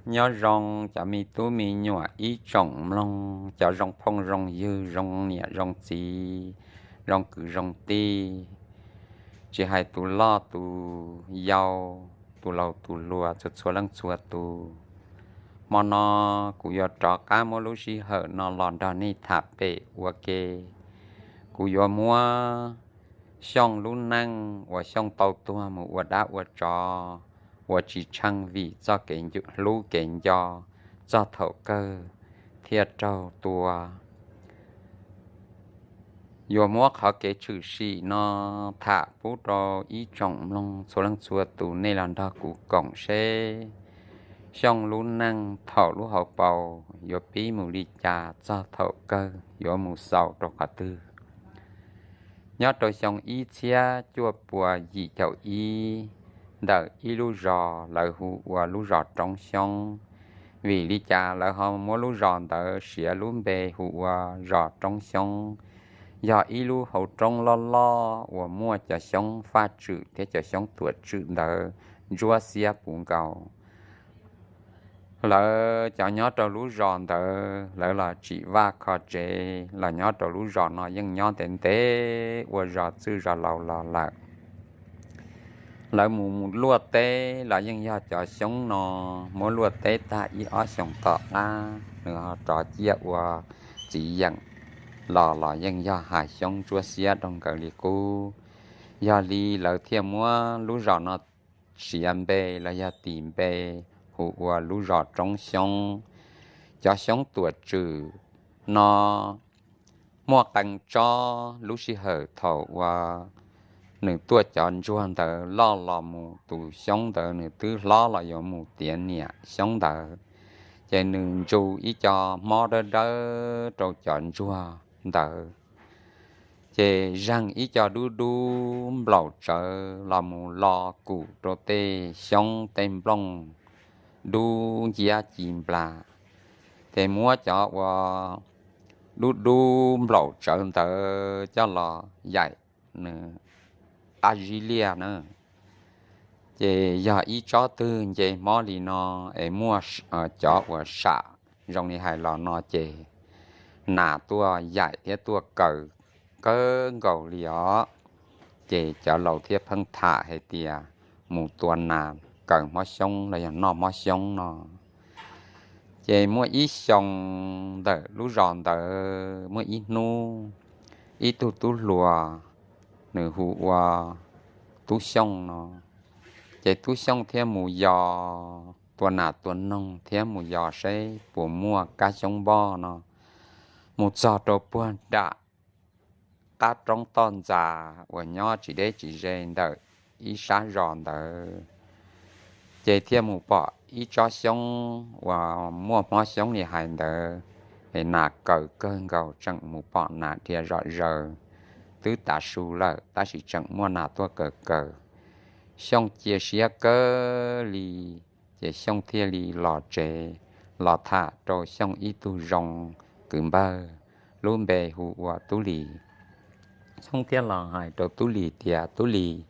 Nyob zoo cov me tub me nyuam ib tsoom mloog, cov zoo phooj zoo ywg, zoo niam zoo txiv, zoo kwv zoo tij, tsis hais tus loj tus yau, tus laus tus hluas, txhua txhua leej txhua tus. Hmo no kuv yuav rov qab muab lub sij hawm no los nrog nej tham pem ua ke. Kuv yuav muab Xyooj lub neej uas Xyooj tau tuag mus ua dab ua tsov, uas tsis tsheej vim txoj kev hlub kev nco, txog thaum kawg thiaj raug tua. Yuav muab qhov kev tshwm sim no tham pub rau ib tsoom mloog txhua leej txhua tus, nej los nrog kuv koom seb Xyooj lub neej thaum lub hauv paus yuav pib mus li cas, txog thaum kawg yuav mus xaus rau qhov twg. Nyob rau xyoo ib txhiab cuaj puas yim caum ib, ntawm ib lub zos lawv hu ua lub zos Roob Xyoob. Vim li cas lawv ho muab lub zos ntawd siav lub npe hu ua zos Roob Xyoob? Yog ib lub hauv roob loj loj uas muaj cov xyoob faj tswm thiab cov xyoob tuam tswm ntawd ntsuab xiab puv nkaus. Lawv cov nyob rau lub zos ntawd, lawv los tsim vaj kho tsev los nyob rau lub zos no yeej nyob ntev ntev ua zos txwj zos laus los lawm. Lawv mus luaj teb los yeej yog cov xyoob no muab luaj teb tag ib ob xyoos tom qab nws ho rov ciaj ua txiv yeem los, los yeej yog hav xyoob ntsuab xiab rau nkawd li qub. Yog li lawv thiaj muab lub zos no siav npe los yog tis npe hu ua lub zos Roob Xyoob. Cov xyoob tuam tswm no muaj qee tsob lub sij hawm thaum uas nws tuaj cov ntsuag ntawd loj los mus, tus xyoob ntawd nws twb hlob los yuav mus tiav niam xyoob ntawd, ces nws ntsu ib co hmob dawb dawb rau cov ntsuag ntawd, ces zeeg ib co dub dub nplaum tsawv los mus lo kum rau tej xyoob tej nplooj dub nciab ci nplas, ces muab cov uas dub dub nplaum tsawv ntawd coj los yaim nws qab zib liaj na. Ces yog ib tsob twg nce hmob li no es muaj cov uas sam zoo li hais los no ces nas tuaj yaim thiab tuaj kaws kawg nkaus li os. Ces cov laus thiaj pheej tham hais tias mus tua nas kaws hmob xyoob los yog noj hmob xyoob no. Ces muaj ib xyoos ntawm lub zos ntawd muaj ib hnub, ib tug tub hluas nws hu ua Tub Xyooj no. Ces Tub Xyooj thiaj mus yos tua nas tua noog thiab mus yos seb puas muaj kab xyoob npoj no. Mus txog rau puag nram qab roob toj ntxas uas nyob tsis deb tsis ze ntawm ib sab zos ntawd, ces thiaj mus pom ib tsob xyoob uas muaj hmob xyoob li hais ntawd, es nas kaws kawg nkaus tseem mus pom nas dhia zom zaws, twb tav su lawm tab sis tseem muaj nas tuaj kaws kaws. Xyooj cia siab kawg li, ces Xyooj thiaj li los tsev, los tham rau Xyooj ib tug zoo kwv npawg, lub npe hu ua Tub Lis. Xyooj thiaj los hais rau Tub Lis tias, Tub Lis,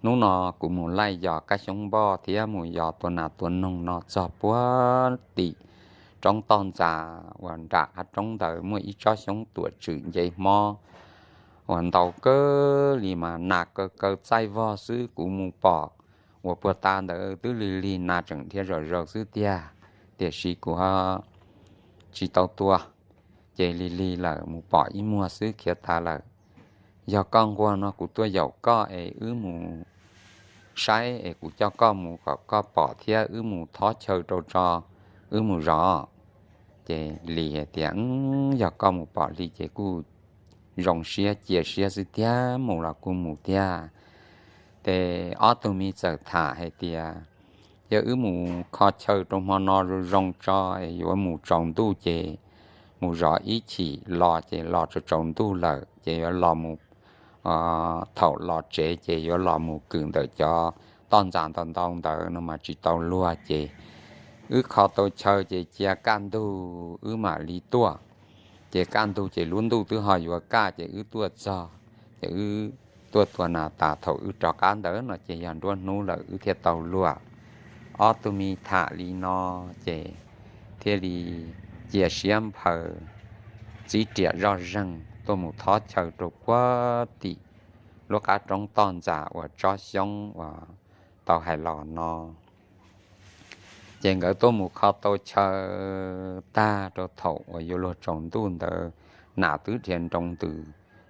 hnub no kuv mus laij yos kab xyoob npoj thiab mus yos tua nas tua noog no txog puag tim roob toj ntxas uas nram qab roob ntawd muaj ib tsob xyoob tuam tswm nce hmob uas ntau kawg li mas nas kaws kaws txaij vog xwb, kuv mus pom uas puag ta ntawd twb lig lig nas tseem dhia zom zaws xwb tiag, tiam sis kuv tsis tau tua, ces lig lig lawm mus pom ib muag xwb khiav tas lawm. Yog koj nquag no kuv tuaj yaum koj es wb mus saib es kuv coj koj mus kom koj pom thiab wb mus thob chaw rau tso, wb mus zov. Ces Lis hais tias, Yog koj mus pom li ces kuj zoo siab cia siab xwb tiag, mus los kuj mus tiag. Ces ob tug me txawm tham hais tias, Yog wb mus kho chaw rau hmo no zoo zoo tso es yuav mus tsaus ntuj ces mus zov ib chim los ces los tsaus tsaus ntuj lawm ces yuav los mus, thaum los tsev ces yuav los mus kwm ntawm cov toj ntxas ntau ntau ntawd no mas tsis tau luag ces wb kho tau chaw ces cia kaj ntug wb mam li tuaj. Ces kaj ntug ces lub ntuj twb ho yuav kaj ces wb tuaj txog, ces wb tuaj tua nas tas thaum wb rov qab ntawd no ces yog nruab hnub lawm wb thiaj tau luag. ob tug me tham li no ces thiaj li cia siab nphaws txib riam zoj zeeg tuaj mus thob chaw rau puag tim lub qab roob toj ntxas uas tsob xyoob uas tau hais los no. Ces nkawd tuaj mus kho tau chaw tag rau thaum uas yuav luag tsaus ntuj ntawd nas twb dhia nroo ntws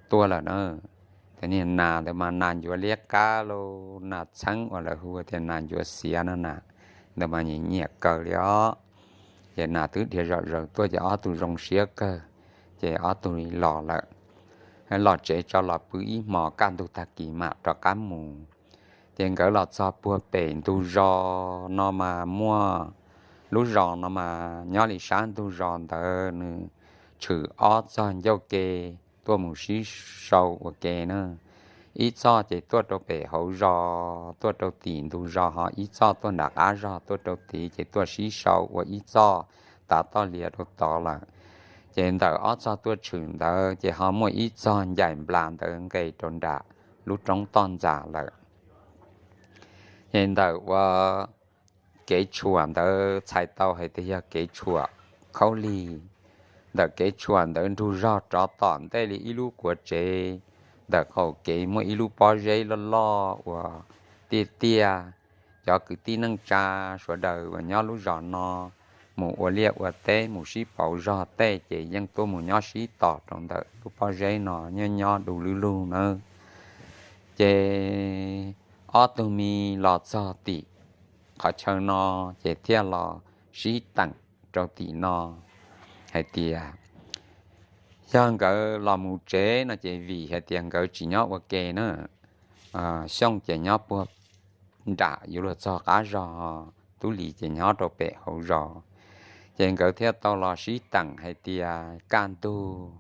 tuaj lawm na. Ces niag nas ntawd mas nas ncuav liab qab lauj, nas txheeb uas lawv hu tias nas ncuav xiav no na, ntawd mas nyiam nyiam kawg li os. Ces nas twb dhia zom zaws tuaj ces ob tug zoo siab kawg, ces ob tug los lawm. Los tsev tso los pw ib hmos kaj ntug tag kis mam rov qab mus. Ces nkawd los txog puag pem ntug zos no mas muaj, lub zos no mas nyob li sab ntug zos ntawd nws tshwm ob txog ncauj ke tuaj mus sib sau ua ke na. Ib txoj ces tuaj rau pem hauv zos tuaj rau tim ntug zos, ho ib txoj tuaj nram qab zos tuaj rau tid, ces tuaj sib sau ua ib txoj tav toj lias rau tod lawm. Ces ntawm ob txoj tuaj tshwm ntawd ces ho muaj ib txoj ncaim nplas ntawd nqes rau nram lub roob toj ntxas lawm. Ces ntawm ua kev tshuam ntawd txhais tau hais tias yog kev tshuam khaub lig. Ntawm kev tshuam ntawd nrug zog rov tom ntej li ib lub quav tsev, ntawm qaum kev muaj ib lub pob zeb loj loj uas tiaj tiaj. Cov kwv tij neej tsa sawv daws uas nyob lub zos no mus ua liaj ua teb mus sib pauv zog tej ces yeej tuaj mus nyob sib tos rau ntawm lub pob zeb no nyob nyob du lug lug nawb. Ces ob tug me los txog tim qhov chaw no ces thiaj los sib teem rau tim no hais tias yog nkawd los mus tsev no ces vim hais tias nkawd tsis nyob ua ke na, Xyooj ces nyob puag nram yuav luag txog qab zos, Tub Lis ces nyob rau pem hauv zos. Ces nkawd thiaj tau los sib teem hais tias kaj ntug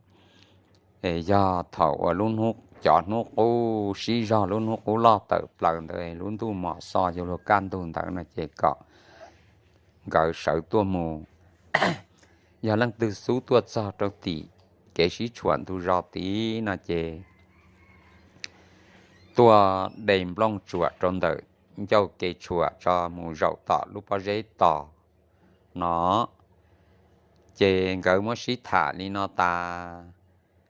es yog thaum uas lub hnub, cov hnub qub sib zog, lub hnub qub loj tawm plaws ntawd, lub ntuj mos xo yuav luag kaj ntug ntawd no ces kom nkawd sawv tuaj mus. Yog leej twg xub tuaj txog rau tim kev sib tshuam ntug zos tid no ces tuaj de nplooj tsuam rau ntawm ncauj ke tshuam tso mus zaum tom lub pob zeb tos no. Ces nkawd muab sib tham li no tas,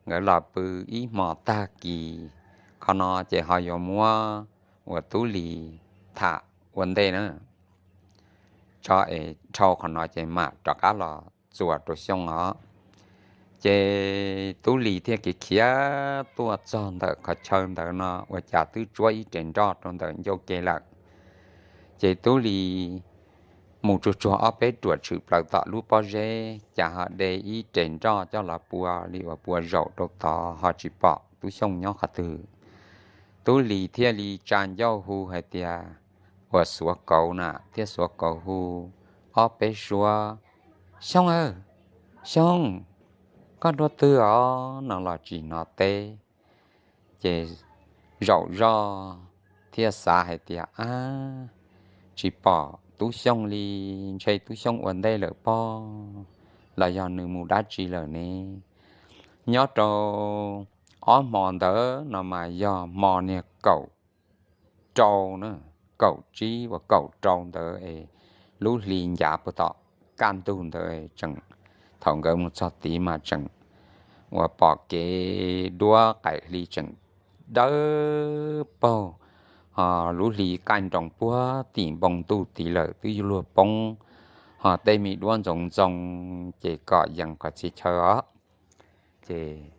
nkawd los pw ib hmos tag kis. Qhov no ces ho yuav muab uas Tub Lis tham ua ntej na, tso es dhau qhov no ces mam rov qab los txuas rau Xyooj os. Ces Tub Lis thiaj khiav khiav tuaj txog ntawm qhov chaw ntawd no ua cas twb tsuab ib rev nroj rau ntawm ncauj ke lawm. Ces Tub Lis mus tsuag tsuag ob peb ruam tshwm plaws tom lub pob zeb, cas ho de ib rev nroj coj los pua li uas pua zaum rau tod ho tsis pom Tub Xyooj nyob qhov twg. Tub Lis thiaj li tsa ncauj hu hais tias, uas xuav kauv na, thiaj xuav kauv hu ob peb suab, Xyooj aw, Xyooj, koj dua twg os? No los tsis hnov teb. Ces zaum zoj thiaj xav hais tias, ab, tsis pom Tub Xyooj li, ntshe Tub Xyooj ua ntej lawm pob, los yog nws mus dab tsi lawm ne? Nyob rau ob hmo ntawd no mas yog hmo niag kaum rau na, kaum tsib uas kaum rau ntawd es lub hli ncav puag tom kaj ntug ntawd tseem, thaum nkawd mus txog tid mas tseem uas pom kev duab qaim hli tseem dawb paug, ho lub hli qaij nroos puag tim npoo ntuj tid lawm twb yuav luag poob, ho tej me duab ntxoov ntxoo ces kom yees qhov txhia chaw os. Ces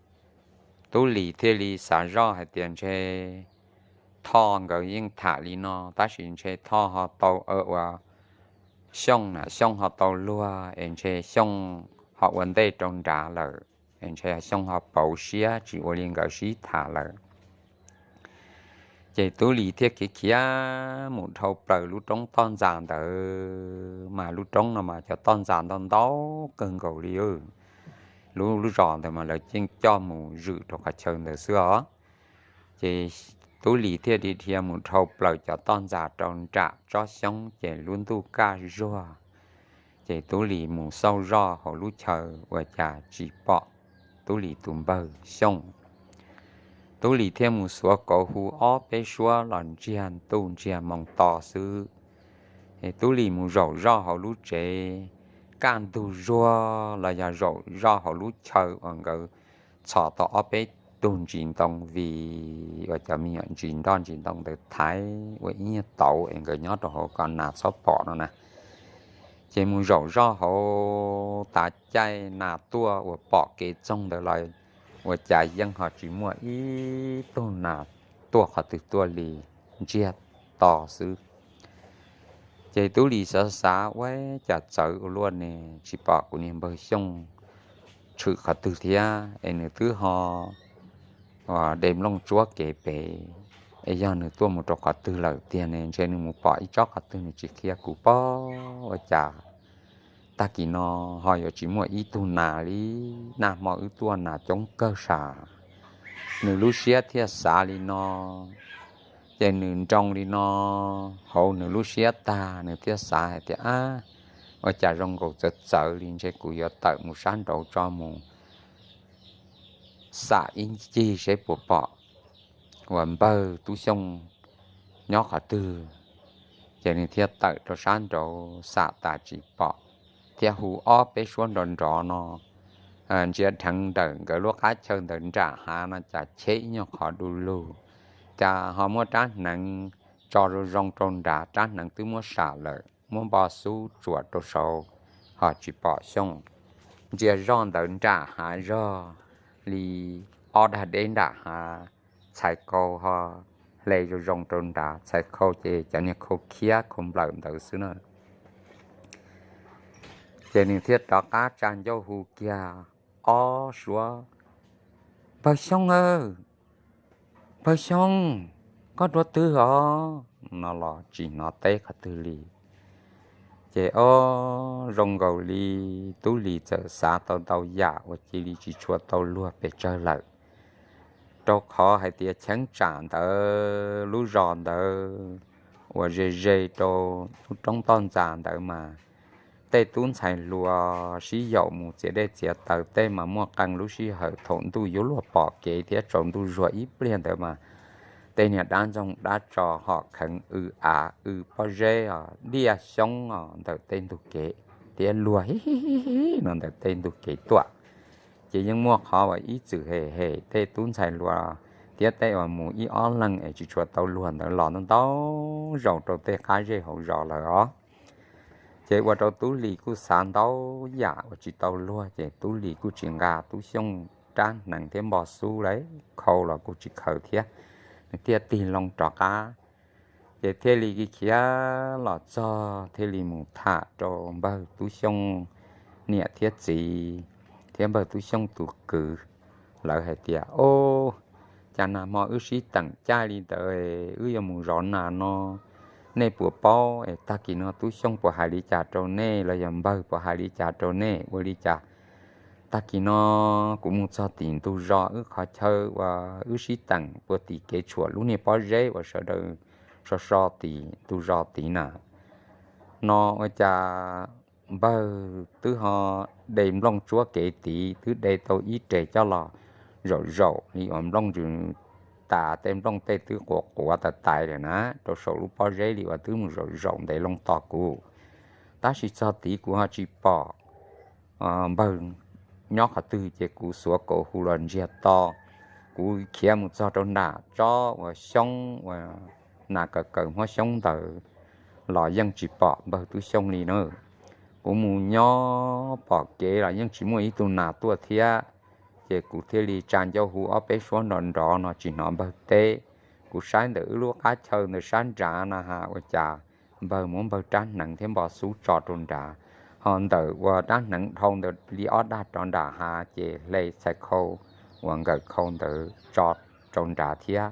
Tub Lis thiaj li xav zoj hais tias ntshe Thoj nkawd yeej tham li no tab sis ntshe Thoj ho tau, uas Xyooj na, Xyooj ho tau luag es ntshe Xyooj ho ua ntej rau nrad lawm, es ntshe Xyooj ho pauv siab tsis ua li nkawd sib tham lawm. Ces Tub Lis thiaj khiav khiav mus dhau plaws lub roob toj ntxas ntawd, mas lub roob no mas cov toj ntxas ntau ntau kawg nkaus li. Lub, lub zos ntawd mas lawv yeej coj mus zwm rau qhov chaw ntawd xwb os. Ces Tub Lis thiaj li dhia mus dhau plaws cov toj ntxas rau nram tsob xyoob ces lub ntuj kaj zuag. Ces Tub Lis mus xauj zoj hauv lub chaw ua cas tsis pom Tub Lis tus npawg Xyooj. Tub Lis thiaj mus xuav kauv hu ob peb suab los ntsiag ntuj ntsiag moo to xwb, Tub Lis mus zaum zoj hauv lub tsev, kaj ntug zuag los yog zaum zoj hauv lub chaw uas nkawd txhos tau ob peb tug ntsis ntoo, vim ua cov me nyuam ntsis nroj ntsis ntoo ntawd thaiv ua ib nyuag tauv es nkawd nyob rau hauv ko nas txhob pom no na. Ces mus zaum zoj hauv, tav caij nas tuaj uas pom kev txoog ntawd los ua cas yeej ho tsis muaj ib tug nas tuaj qhov twg tuaj li, ntsiag to xwb. Ces Tub Lis xav xav ua cas txawv ua luaj ne, tsis pom kuv niag npawg Xyooj tshwm qhov twg thiab es nws twb ho de nplooj tsuab kev pem, es yog nws tuaj mus rau qhov twg lawm tiag ne, ntshe nws mus pom ib tsob qhov twg nws tsis qhia kuv pob. Ua cas tag kis no ho yuav tsis muaj ib tug nas li, nag hmo wb tuaj nas coob kawg sam. Nws lub siab thiaj xav li no, ces nws nroo li no hauv nws lub siab tag, nws thiaj xav hais tias, ab, ua cas zoo nkaus txawv txawv li, ntshe kuv yuav tawm mus sab nraud tso mus xam ib ncig seb puas pom uas npawg Tub Xyooj nyob qhov twg. Ces nws thiaj tawm rau sab nraud xam tas tsis pom, thiaj hu ob peb suab nrov nrov no, ntsia dheev ntawm nkawd lub qab chaw ntawd nram hav no cas cheb ib nyuag qhov du lug, cas ho muab rab hneev tso zoo zoo rau nrad, rab hneev twb muab sam lawm, muab npo xub tsuam rau saud ho tsis pom Xyooj. Ntsia zoj ntawd nram hav zog li ob dag deb nram hav, txhais khau ho hle zoo zoo rau nrad, txhais khau ces cov niag khau khiab khau nplawm ntawd xwb na. Ces nws thiaj rov qab tsa ncauj hu kiag ob suab, Npawg Xyooj aw, Npawg Xyooj, koj dua twg os? No los tsis hnov teb qhov twg li. Ces ob zoo nkaus li Tub Lis txawm xav tau ntau yam uas cia li tsis tshua tau luag pes tsawg lawm, rau qhov hais tias cheeb tsam ntawd lub zos ntawd uas ze ze rau lub roob toj ntxas ntawd mas tej tub ntxhais hluas sib yaum mus txiav dej txiav taws tej mas muaj qee lub sij hawm thaum ntuj yuav luag pom kev thiab tsaus ntuj zuag ib pliag ntawd mas tej niag dab ntxoog dab tso hom kheev w av w pob zeb os, diaj xyoob os ntawm tej ntug kev thiab luag hi hi hi no ntawm tej ntug kev tuaj. Ces yeej muaj qhov uas ib txwm hem hem tej tub ntxhais hluas thiab tej uas mus ib ob leeg es tsis tshua tau luag ntawd los ntau ntau zaus rau tej qab zej hauv zos lawm os. Ces ua rau Tub Lis kuj xav ntau yam uas tsis tau luag, ces Tub Lis kuj tsis nqa Tub Xyooj rab hneev thiab npo xub lawm, khau los kuj tsis khaws thiab, nws thiaj tig loo rov qab. Ces thiaj li khiav los txog thiaj li mus tham rau npawg Tub Xyooj niam thiab txiv thiab npawg Tub Xyooj tus kwv. Lawv hais tias, Au, cas nag hmo wb sib teem caij li ntawd wb yuav mus zov nas no, nej puas paub es tag kis no Tub Xyooj puas hais li cas rau nej los yog npawg puas hais li cas rau nej? Ua li cas tag kis no kuv mus txog tim ntug zos wb qhov chaw uas wb sib teem puag tim kev tshuam lub niag pob zeb uas sawv daws so so tim ntug zos tid na, no ua cas npawg twb ho de nplooj tsuab kev tid, twb de tau ib reg coj los zaum zaum li uas nplooj ntsws tas, tej nplooj tej twb quav quav tas tais lawm na, rau saum lub pob zeb li uas twb mus zaum zaum ntev loo tos kuv. Tab sis txog tid kuv ho tsis pom npawg nyob qhov twg, ces kuv xuav kaus hu los ntsiag to. Kuv khiav mus txog rau nram tsob uas xyoob uas nas kaws kaws muab xyoob ntawd los yeej tsis pom npawg Tub Xyooj li na. Kuv mus nyob pom kev los yeej tsis muaj ib tug nas tuaj thiab. Ces kuv thiaj li tsa ncauj hu ob peb suab nrov nrov no tsis hnov npawg teb. Kuv saib ntawm wb lub qab chaw ntawd sab nrad na has ua cas npawg muab npawg rab hneev thiab npo xub tso rau nrad, ho ntawm uas rab hneev dhau ntawd li ob dag rov nram hav ces hle txhais khau uas nkawm khau ntawd tso rau nrad thiab.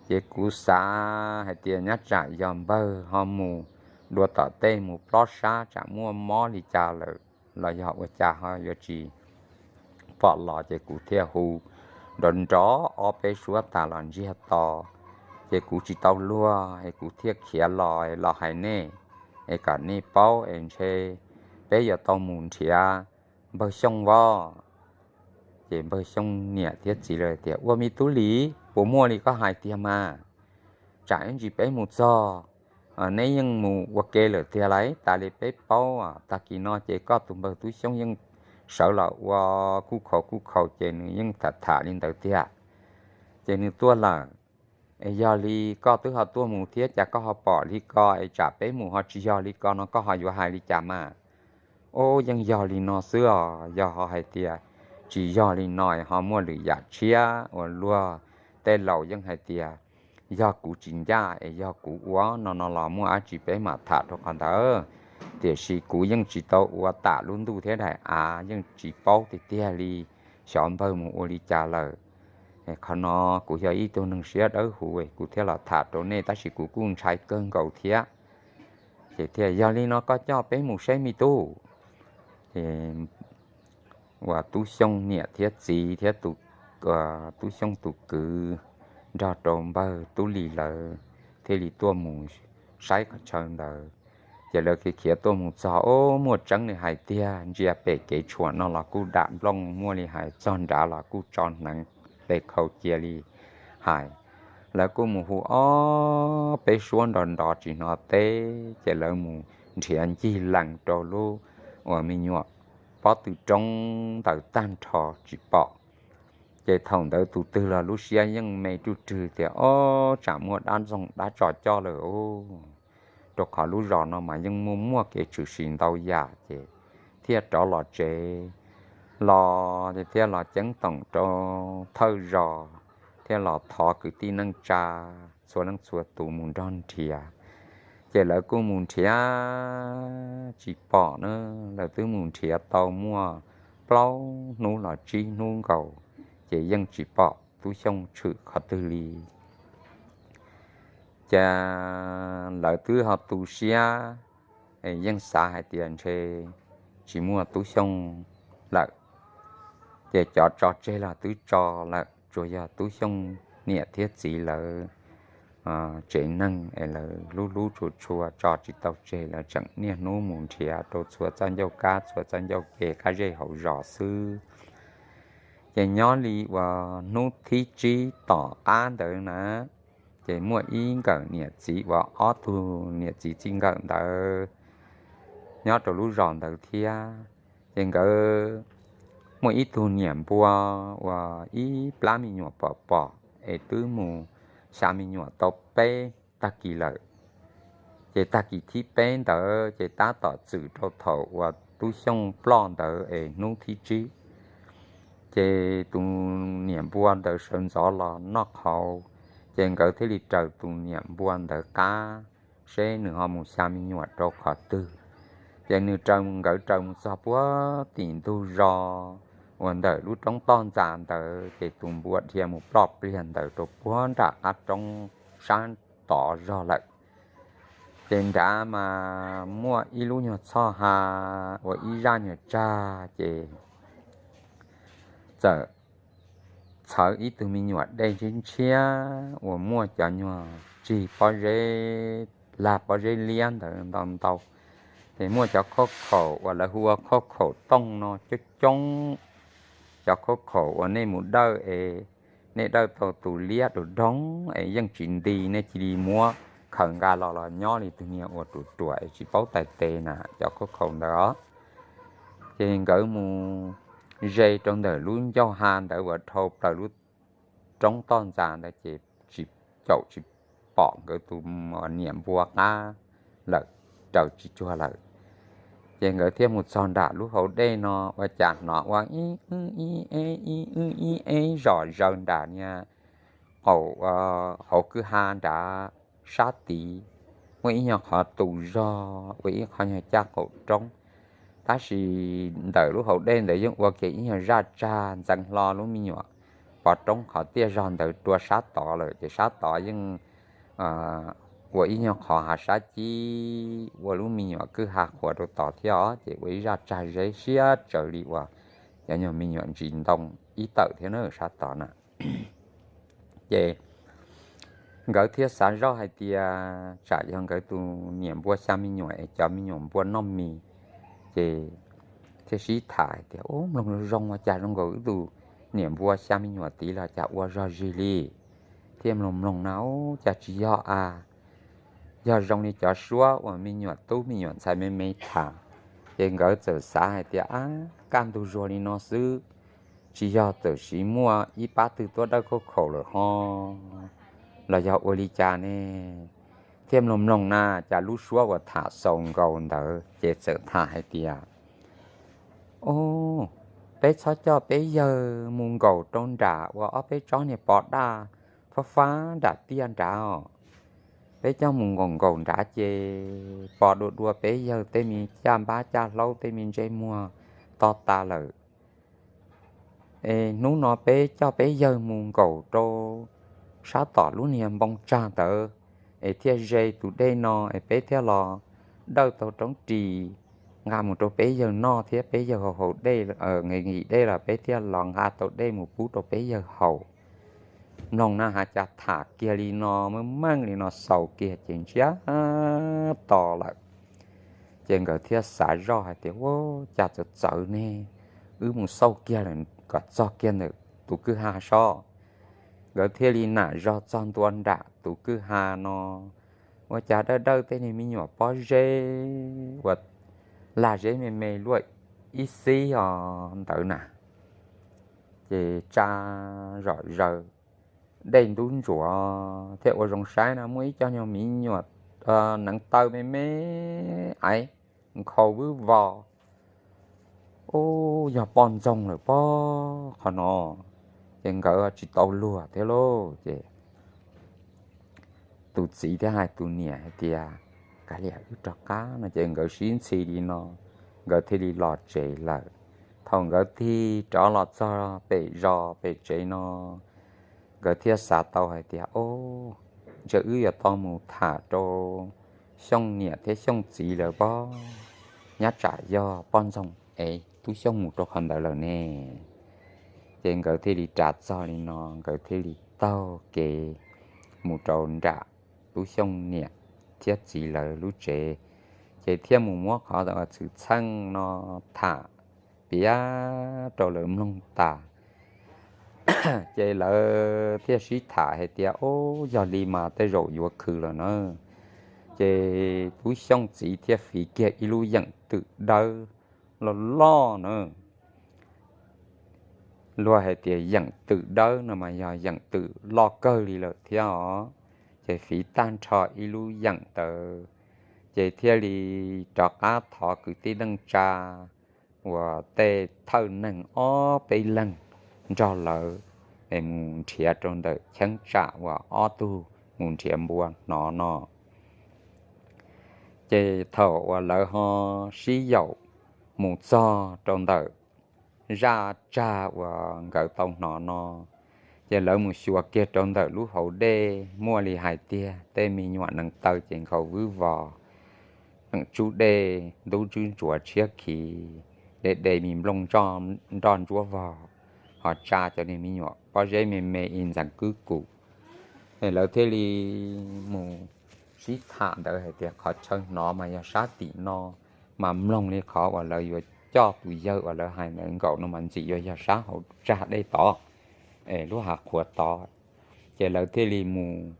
Ces kuv xav hais tias nyob tsam yog npawg ho mus dua tom tej mus plob sab tsam muaj mob li cas lawm los yog ua cas ho yuav tsis pom los, ces kuv thiaj hu nrov nrov ob peb suab tas los ntsiag to. Ces kuv tsis tau luag es kuv thiaj khiav los los hais nej es kom nej paub es ntshe peb yuav tau mus nrhiav npawg Xyooj voj. Ces npawg Xyooj niam thiab txiv lawv tias, Ua me tub Lis, puas muaj li koj hais tiag mas? Tsam ib ntsis peb mus txog neb yeej mus ua ke lawm tiag lauj. Tas li peb paub, tag kis no ces koj tus npawg Tub Xyooj yeej sawv los ua kuj khaus kuj khaus ces nws yeej tham tham li ntawd tiag. Ces nws tuaj lawm, es yog li koj twb ho tuaj mus thiab cas koj ho pom li ko, es tsam peb mus ho tsis yog li ko no koj ho yuav hais li cas mas? Ub, yeej yog li no xwb os. Yog ho hais tias tsis yog li no es ho muaj lwm yam tshiab uas luag tej laus yeej hais tias yog kuv tsis ncaj es yog kuv ua no no los muaj dab tsi peb mam tham rau qhov ntawd. Tiam sis kuv yeej tsis tau ua tam lub ntuj thiab daim av, yeej tsis paub tiag tiag li xyov npawg mus ua li cas lawm. Qhov no kuv yog ib tug neeg siab dawb huv, kuv thiaj los tham rau nej, tab sis kuv kuj ntshai kawg nkaus thiab. Ces thiaj yog li no koj coj peb mus seb me tub. Ces uas Tub Xyooj niam thiab txiv thiab Tub Xyooj tus kwv nrog rau npawg Tub Lis lawv thiaj li tuaj mus saib qhov chaw ntawd. Ces lawv khiav khiav tuaj mus txog, ub, muaj tseeb li hais tiag, ntsia pem kev tshuam no los kuj dam nplooj, muaj li hais txog nrad los kuj tso hneev hle khau cia li hais. Lawv kuj mus hu ob peb suab nrov nrov tsis hnov teb, ces lawv mus nrhiav ncig lees rau lub uas me nyuam pob tw roob ntawd tag nrho tsis pom. Ces thaum ntawd tus twg los lub siab yeej me ruj rwg tias, ob, tsam muaj dab ntxoog dab tso coj lawm os. Rau qhov lub zos no mas yeej muaj muaj kev tshwm sim ntau yam, ces thiaj rov los tsev los ces thiaj los ceeb toom rau thawj zos, thiaj los thov kwv tij neej tsa txhua leej txhua tus mus nrog nrhiav. Ces lawv kuj mus nrhiav tsis pom na, lawv twb mus nrhiav tau muaj plaub hnub los tsib hnub nkaus, ces yeej tsis pom Tub Xyooj tshwm qhov twg li. Ces lawv twb ho tu siab, yeej xav hais tias ntshe tsis muaj Tub Xyooj lawm, ces cov tso tseg los twb tso lawm, tsuas yog Tub Xyooj niam thiab txiv lawv tsev neeg es lawv hlub hlub tshua tshua tso tsis tau tseg, lawv tseem niaj hnub mus nrhiav rau txhua txoj ncauj kab txhua txoj ncauj ke qab zej hauv zos xwb. Ces nyob li uas hnub thib tsib tom qab ntawd na, ces muaj ib nkawm niam txiv uas ob tug niam txiv txij nkawm ntawd nyob rau lub zos ntawd thiab. Ces nkawd muaj ib tug niam npua uas ib plab me nyuam pom pom es twb mus xya me nyuam tau peb tag kis lawm. Ces tag kis thib peb ntawd ces tab tom txwm rau thaum uas Tub Xyooj ploj ntawd es hnub thib tsib, ces tus niam npua ntawd sawv ntxov los noj qhauv, ces nkawd thiaj li raws tus niam npua ntawd qab seb nws ho mus xya me nyuam rau qhov twg. Ces nws raws, nkawd raws mus txog puag tim ntug zos uas ntawm lub roob toj ntxas ntawd, ces tus npua dhia mus ploj pliag ntawd rau puag nram qab roob sab tod zog lawm. Ces nrad mas muaj ib lub nyuag txhoj ha uas ib zaj nyuag tsag, ces txawm txhawv ib tug me nyuam dej ntshiab ntshiab uas muaj cov nyuag tsig pob zeb, lag pob zeb liab ntawd ntau ntau. Ces muaj cov khauj khaum uas lawv hu ua khauj khaum tooj no coob coob. Cov khauj khaum uas nej mus dawj es nej dawj tau tus liab dub doog es yeej tsis nti, nej cia li muab khaws nqa los los nyob li tus niag uas ruam ruam es tsis paub tais tes na, cov khauj khaum ntawd os. Ces nkawd mus ze rau ntawm lub ncauj ha ntawd uas dhau plaws lub roob toj ntxas ntawd ces tsis caum tsis pom nkawd tus niam npua qab lawm, raws tsis cuag lawm. Ces nkawd thiaj mus txog nram lub hauv dej no ua cas hnov ua ib wb ib eb ib wb ib eb zom zaws nram niag qaum hauv kwj ha nrad sab tid, muaj ib nyuag qhov tus zog ua ib qho nyuag caj qaum roob. Tab sis ntawm lub hauv dej ntawd yeej ua kiag ib nyuag zaj tsag ntxeev hlo lub me nyuam pov roob qhov tiaj zog ntawd rau sab tod lawm, ces sab tod yeej ua ib nyuag qhov hav sab cib ua lub me nyuam kwj ha qhuav rau tod thiab os, ces ua ib zaj tsag zeb siab tsawv li uas cov nyuag me nyuam ntsis ntoo ib tawm thiab na sab tod na. Ces nkawd thiaj xav zoj hais tias tsam yog nkawd tus niam npua xya me nyuam es cov me nyuam npua noj mis, ces thiaj sib tham hais tias, ub, mloog zoo ua cas zoo nkaus wb tus niam npua xya me nyuam tid los cas ua zog zig li. Thiaj mloog mloog na, ub, cas tsis yog a. yog zoo li cov suab uas me nyuam tub me nyuam ntxhais me me tham, ces nkawd txawm xav hais tias, Ab, kaj ntug zuag li no xwb, tsis yog txawm siv muaj ib pab twg tuaj dawb khaub khaum lawm ho, los yog ua li cas ne? Thiaj mloog mloog na cas lub suab uas tham xaus nkaus ntawd ces txawm tham hais tias, Ub, peb txhob coj peb yawg mus nkaum rau nram uas ob peb tsob niag pos daj fab fab nram tiaj nrad os. Peb coj mus nkaum nkaum nrad ces pos dua dua peb yawg tej me caj npab caj hlaub tej me ntsej muag to tas lawm. Es hnub no peb coj peb yawg mus nkaum rau sab tom lub niag npoo tsag ntawd, es thiaj ze tus dej no es peb thiaj los dawj tau roob ris nqa mus rau peb yawg noj thiab peb yawg haus haus dej, nqhis nqhis dej los peb thiaj los nqa tau dej mus pub rau peb yawg haus. Mloog na has cas tham kiag li no, meej meej li no xaus kiag ces ntsiag to lawm. Ces nkawd thiaj xav zoj hais tias, Ua cas txawv txawv ne, wb mus xauj kiag lawm kom txog kiag ntawm tus kwj ha sob. Nkawd thiaj li nam zog txog ntua nram tus kwj ha no, ua cas dawj dawj tej niag me nyuam pob zeb uas lag zeb me me luaj ib xib os ntawd na. Ces tsa zom zaws, dej ntub ntsuav thiab ua zoo saib na muaj ib co nyuag me nyuam neev taw me me aiv nkhaus vwb vos. Ub, yog poj ntxoog lawm pob qhov no. Ces nkawd tsis tau luag thiab lauj. Ces tus txiv thiaj hais tus niam hais tias, Kav liam wb rov qab no. Ces nkawd sib ntxhi li no, nkawd thiaj li los tsev lawm. Thaum nkawd tig rov los txog pem zos pem tsev no, nkawd thiaj xav tau hais tias, Ob, ntshe wb yuav tau mus tham rau Xyooj niam thiab Xyooj txiv lawm pob, nyob tsam yog poj ntxoog es Tub Xyooj mus rau qhov ntawd lawm ne. Ces nkawd thiaj li ras txog li no, nkawd thiaj li taug kev mus rau nram Tub Xyooj niam thiab txiv lawv lub tsev. Ces thiaj mus muab qhov txwm txheej no tham piav rau lawv mloog tas. Ces lawv thiaj sib tham hais tias, Ob, yog li mas tej zaum yuav khwv lawm na. Ces Tub Xyooj txiv thiaj fiv kiag ib lub yeem twm dawb loj loj na. Luag hais tias yeem twm dawb no mas yog yeem twm loj kawg li lawm thiab os. Ces fiv tag nrho ib lub yeem ntawd, ces thiaj li rov qab thov kwv tij neej tsa uas tej thawj neeg ob peb leeg nrog lawv mus nrhiav rau ntawm cheeb tsam uas ob tug mus nrhiav npua hnov no. Ces thaum uas lawv ho sib yaum mus txog rau ntawm zaj tsag uas nkawd tau hnov no, ces lawv mus xyuas kiag rau ntawm lub hauv dej muaj li hais tiag, tej me nyuam neev taw ces nkhaus vwb vos, tsub dej ntub tswb ntsuav tshiab khiv, de de me nplooj nroj ntsuab vog, ho tsa cov niag me nyuam pob zeb me me ib ntxeev kwb kum. Lawv thiaj li mus sib tham ntawd hais tias qhov chaw hnov mas yog sab tim no, mas mloog li qhov uas lawv yuav coj tus yawg uas lawv hais ntawd nkaum no mas ntxim yuav yog sab hauv tsag dej tod, es lub hav qhuav tod. Ces lawv thiaj li mus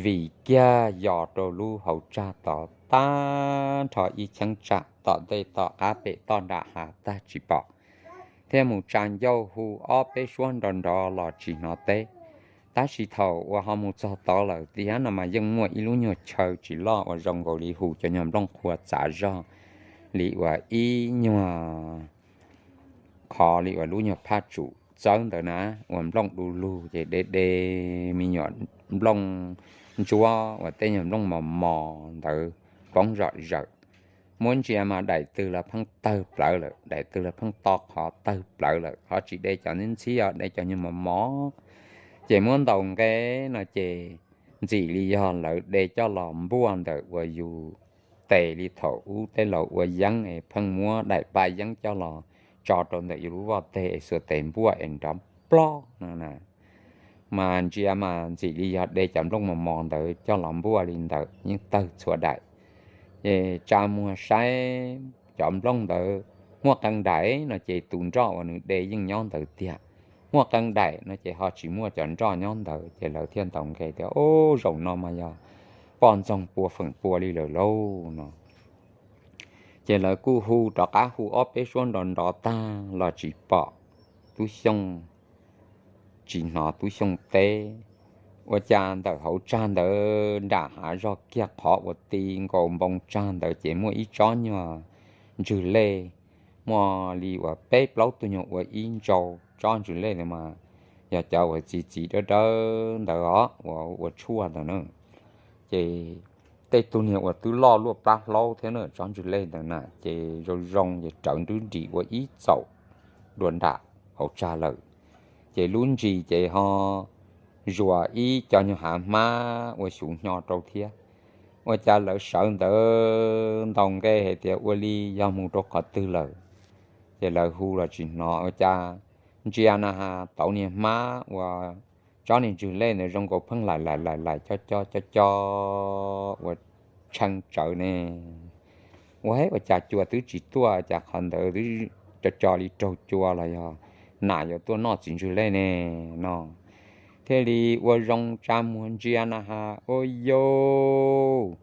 vim kiag yos rau lub hauv tsag tod tag nrho ib cheeb tsam tom ntej tom qab pem toj nram hav tag tsis pom, thiaj mus tsa ncauj hu ob peb suab nrov nrov los tsis hnov teb. Tab sis thaum uas ho mus txog tod lawm tiag no mas yeej muaj ib lub nyuag chaw tsis loj uas zoo nkaus li hu cov nyuag nplooj qhuav txav zog li uas ib nyuag qhov li uas lub nyuag phaj tsum txawb ntawd na, uas nplooj du lug ces de de me nyuam nplooj ntsuab uas tej nyuag nplooj mos mos ntawd poob zom zaws. Muab ntsia mas daim twg los pheej tawg plawv lawm, daim twg los pheej to qhov tawg plawv lawm, ho tsis de cov ntxhib ntxhib os, de cov nyuag mos mos. Ces muab ntaus nqe no ces ntxim li yog lawv de coj los npuaj ntawm uas yus tes li thaum ub tej laus ua yeeb es pheej muab daim paj yeeb coj los tso rau ntawm yus lub voj teg es xuas tes npuaj es nrov plob no na. Mas ntsia mas ntxim li yog de cov nplooj mos mos ntawd coj los npuaj li ntawd yeej tawg txhua daim. Ces tsa muag saib cov nplooj ntawd muaj qee daim no ces tus nroj uas nws de yeej nyob ntawd tiag, muaj qee daim no ces ho tsis muaj cov nroj nyob ntawd. Ces lawv thiaj ntaus nqe tias, Ub, zaum no mas yog poj ntxoog pua feem pua li lawm lauj no. Ces lawv kuj hu rov qab hu ob peb suab nrov nrov tag los tsis pom Tub Xyooj, tsis hnov Tub Xyooj teb. Ua cas ntawm hauv tsag ntawd nram hav zog kiag qhov uas ti nkaus npoo tsag ntawd ces muaj ib tsob nyuag ntswg lej, muaj li uas peb plaub tug nyuag ua ib ntsau. Tsob ntswg lej ntawd mas yog cov uas txiv txiv dawb dawb ntawd os, uas ua tshuaj ntawd na. Ces tej tug niag uas twb loj luaj plab hlaub thiab na, tsob ntswg lej ntawd na ces zoo zoo ces rawv nrub nris ua ib txaum dua nram hauv tsag lawm. Ces lub ntsis ces ho zuas ib co nyuag hav hmab ua xyuv hnyo rau thiab. Ua cas lawv sawv ntawd ntaus nqe hais tias ua li yog mus rau qhov twg lawm, ces lawv hu los tsis hnov. Ua cas ntsia na has tauv niag hmab uas tsob niag ntswg lej ntawd zoo nkaus pheej laim laim laim laim co co co co, ua tshee tsawv ne. Ua he, ua cas cua twb tsis tuaj, cas qhov ntawd twb co co li raug cua los yog nas yuav tuaj noj txiv ntswg lej ne no. Thiaj li ua zoo tsa muag ntsia na has, ua yau,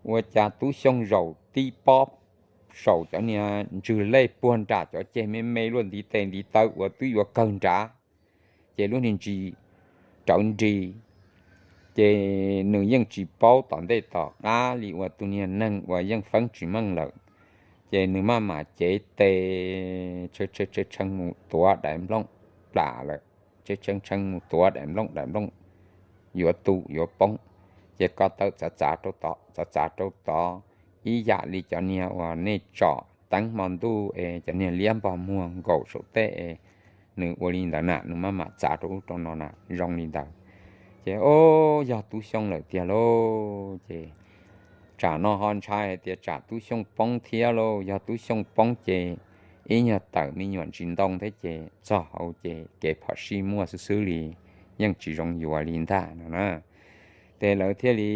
ua cas Tub Xyooj zaum tib pob saum cov niag ntswg lej puag nram cov ceg me me luaj ntiv tes ntiv taw uas twb yuav kawg nrad. Ces lub niag ntsis rawv nris, ces nws yeej tsis paub tom ntej tom qab li uas tus niag neeg uas yeej feeb tsis meej lawm. Ces nws maj mam cev tes tshee mus tuav daim nplooj plam lawm, tshee tshee mus tuav daim nplooj, daim nplooj yuav tu yuav poob, ces ko taw txav txav rau tod, txav txav rau tod, ib yam li cov niag uas nej tsom teeb hmo ntuj es cov niag liab npog muag nkaum saum tej es nws ua li ntawd na, nws maj mam txav rau ub rau no na, zoo li ntawd. Ces o, yog Tub Xyooj lawm tiag lauj. Ces tsam no ho ntshai hais tias tsam Tub Xyooj poob thiab lauj, yog Tub Xyooj poob ces ib nyuag tawm me nyuam ntsis ntoo thiab ces txog hauv ces kev phom sij muaj xwb xwb li, yeej tsis zoo yuav li ntag no na. Ces lawv thiaj li,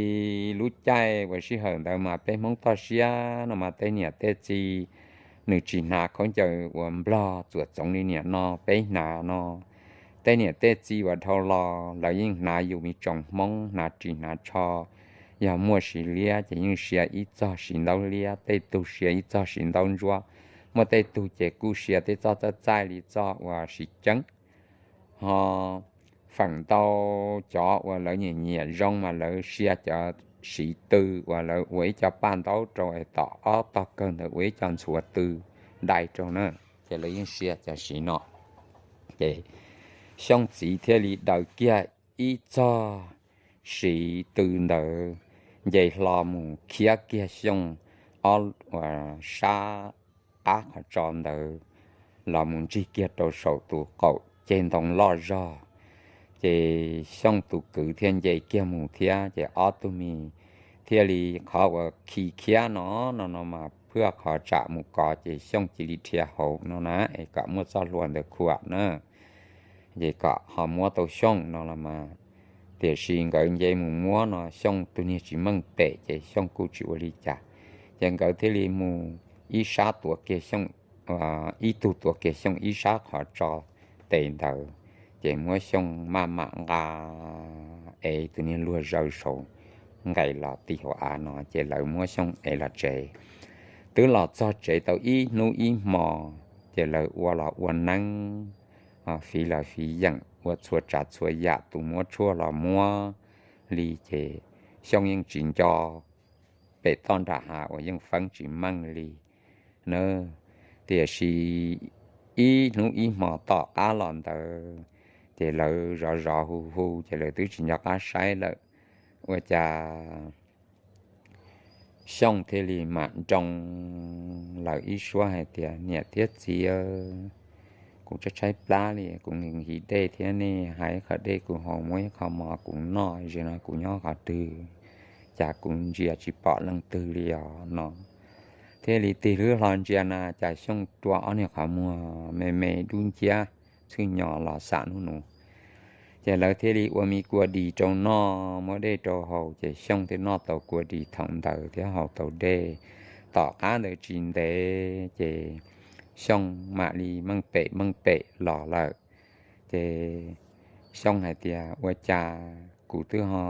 lub caij uas sij hawm ntawd mas peb Hmoob toj siab no mas tej niam tej txiv nws tsis hnav khaub ncaws uas Nplog txuam txoov li niam no peb hnav no. Tej niam tej txiv uas dhau los lawv yeej hnav yus me tsoom Hmoob, hnav ris hnav tsho, yog muaj siv liab ces yeej sia ib txog siv ntaub liab, tej tug sia ib txog siv ntaub ntsuab, muaj tej tug ces kuj sia tej txoj txaij txaij li txoj uas siv ceeb. Ho feem ntau cov uas lawv nyiam nyiam zoo mas lawv sia cov siv tw uas lawv ua ib co paj ntaub rau es tom ob tog kawg ntawd ua ib co ntxhuav tw dai rau na, ces lawv yeej sia cov siv no. Ces Xyooj txiv thiaj li daws kiag ib txog siv tw ntawd nce hlo mus khiab kiag Xyooj ob sab qab qhov tso ntawd los mus ntsig kiag rau saum tus qaum ceg ntoo loj zog. Ces Xyooj tus kwv thiaj nce kiag mus thiab, ces ob tug me thiaj li, qhov uas khi khiab no no no mas phwj qhov tsam mus kov ces Xyooj cia li dhia hauv no na es kom muaj txoj hlua ntawd khuam na, ces kom ho muab tau Xyooj no los mas. Tiam sis nkawd nce mus muab no Xyooj tus niag tsis meej pem ces Xyooj kuj tsis ua li cas. Ces nkawd thiaj li mus ib sab tuav kiag Xyooj, ib tug tuav kiag Xyooj ib sab qhov tso tes ntawd, ces muab Xyooj maj mam nqa ev tus niag luag zaws saum nqaim los ti hauv av no ces lawv muab Xyooj ev los tsev. Twb los txog tsev tau ib hnub ib hmo, ces lawv ua los ua neeb, fiv los fiv yeem, ua txhua tsav txhua yam, tus muab tshuaj los muab li ces Xyooj yeej tsis nco pem toj nram hav uas yeej feeb tsis meej li na. Tiam sis ib hnub ib hmo tom qab los ntawd, ces lawv zov zov hu hu ces lawv twb tsis nco qab saib lawm. Ua cas Xyooj thiaj li mam nroo lawm ib suab hais tias, niam thiab txiv, kuv tshaib tshaib plab li, kuv nkim nkim dej thiab, nej hais ib qho dej kuv haus, muab ib qho mov kuv noj, zaum no kuv nyob qhov twg, cas kuv ntsia tsis pom leej twg li os no. Thiaj li tig lub hlo ntsia na cas Xyooj rua ob niag qhov muag me me dub nciab txhwj nyo los xam nub nus. Ces lawv thiaj li ua me kua dis rau noj, muab dej rau haus, ces Xyooj thiaj noj tau kua dis thaum ntawd thiab haus tau dej. Tom qab ntawd tsis ntev ces Xyooj mam li meej pem meej pem los lawm. Ces Xyooj hais tias, ua cas kuv twb ho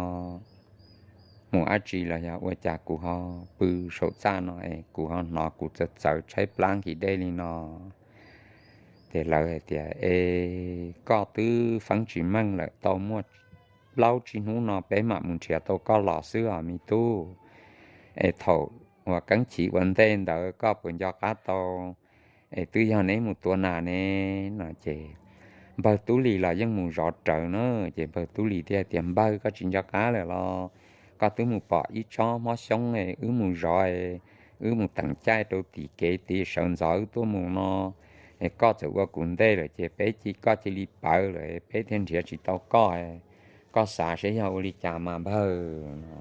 mus dab tsi los yog ua cas kuv ho pw saum txaj no es kuv ho hnov kuv txawv txawv tshaib plab nkig dej li no. Ces lawv hais tias, Es koj twb feeb tsis meej lawm, tau muaj plaub tsib hnub no peb mam mus nrhiav tau koj los xwb os me tub. Es thaum uas keeb chiv ua ntej ntawd koj puas nco qab tau? Es twb yog neb mus tua nas ne. No ces npawg Tub Lis los yeej mus zov rawv na. Ces npawg Tub Lis thiaj tias, Npawg, koj tsis nco qab lawm los? Koj twb mus pom ib tsob mob xyoob, wb mus zov, wb mus teem caij rau tim kev tid, sawv ntxov wb tuaj mus no, es koj txawm ua kuv ntej lawm ces peb, koj cia li pawv lawm peb thiaj nrhiav tsis tau koj. Koj xav seb yog ua li cas mas npawg? No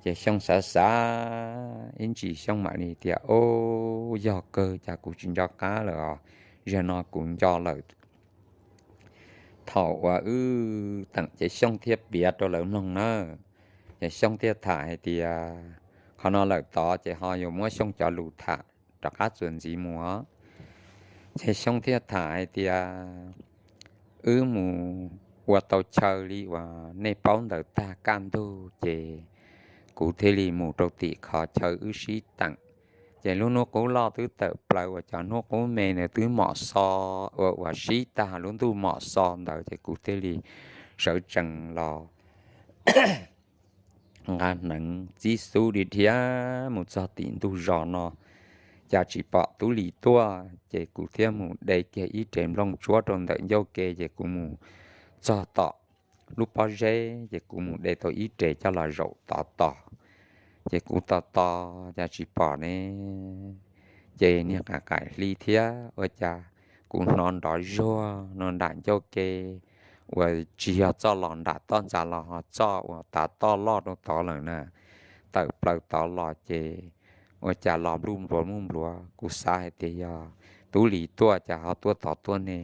ces Xyooj xav xav ib ntsis Xyooj mam li tias, O, yog kawg, cas kuv tsis nco qab lawm os. Zaum no kuv nco lawm. Thaum uas wb teem ces Xyooj thiaj piav rau lawv mloog na. Ces Xyooj thiaj tham hais tias, Qhov no lawm tod ces ho yuav muab Xyooj cov lus tham rov qab txuas ntxiv mus. Ces Xyooj thiaj tham hais tias, Wb mus ua tau chaw li uas nej paub ntawd tag kaj ntug ces kuv thiaj li mus rau tim qhov chaw wb sib teem. Ces lub hnub qub loj twb tawm plaws uas cov hnub qub me ntawd twb mom xo, uas uas sib tag lub ntuj mom xo ntawd ces kuv thiaj li sawv tsees los nqa hneev txib xub dhia dhia mus txog tim ntug zos no, cas tsis pom Tub Lis tuaj. Ces kuv thiaj mus de kiag ib rev nplooj tsuab rau ntawm ncauj ke ces kuv mus txog tom lub pob zeb ces kuv mus de tau ib rev coj los zaum tov tos. Ces kuv tos tos cas tsis pom ne. Ces niag qaim qaim hli thiab ua cas kuv hnov nrov zuag no nram ncauj ke, uas tsis yog txoj los nram toj ntxas los ho txoj uas tav toj loj rau tod lawm na, tawm plaws tod los ces ua cas los npluj npluav npluj npluav. Kuv xav hais tias yog Tub Lis tuaj, cas ho tuaj tod tuaj ne.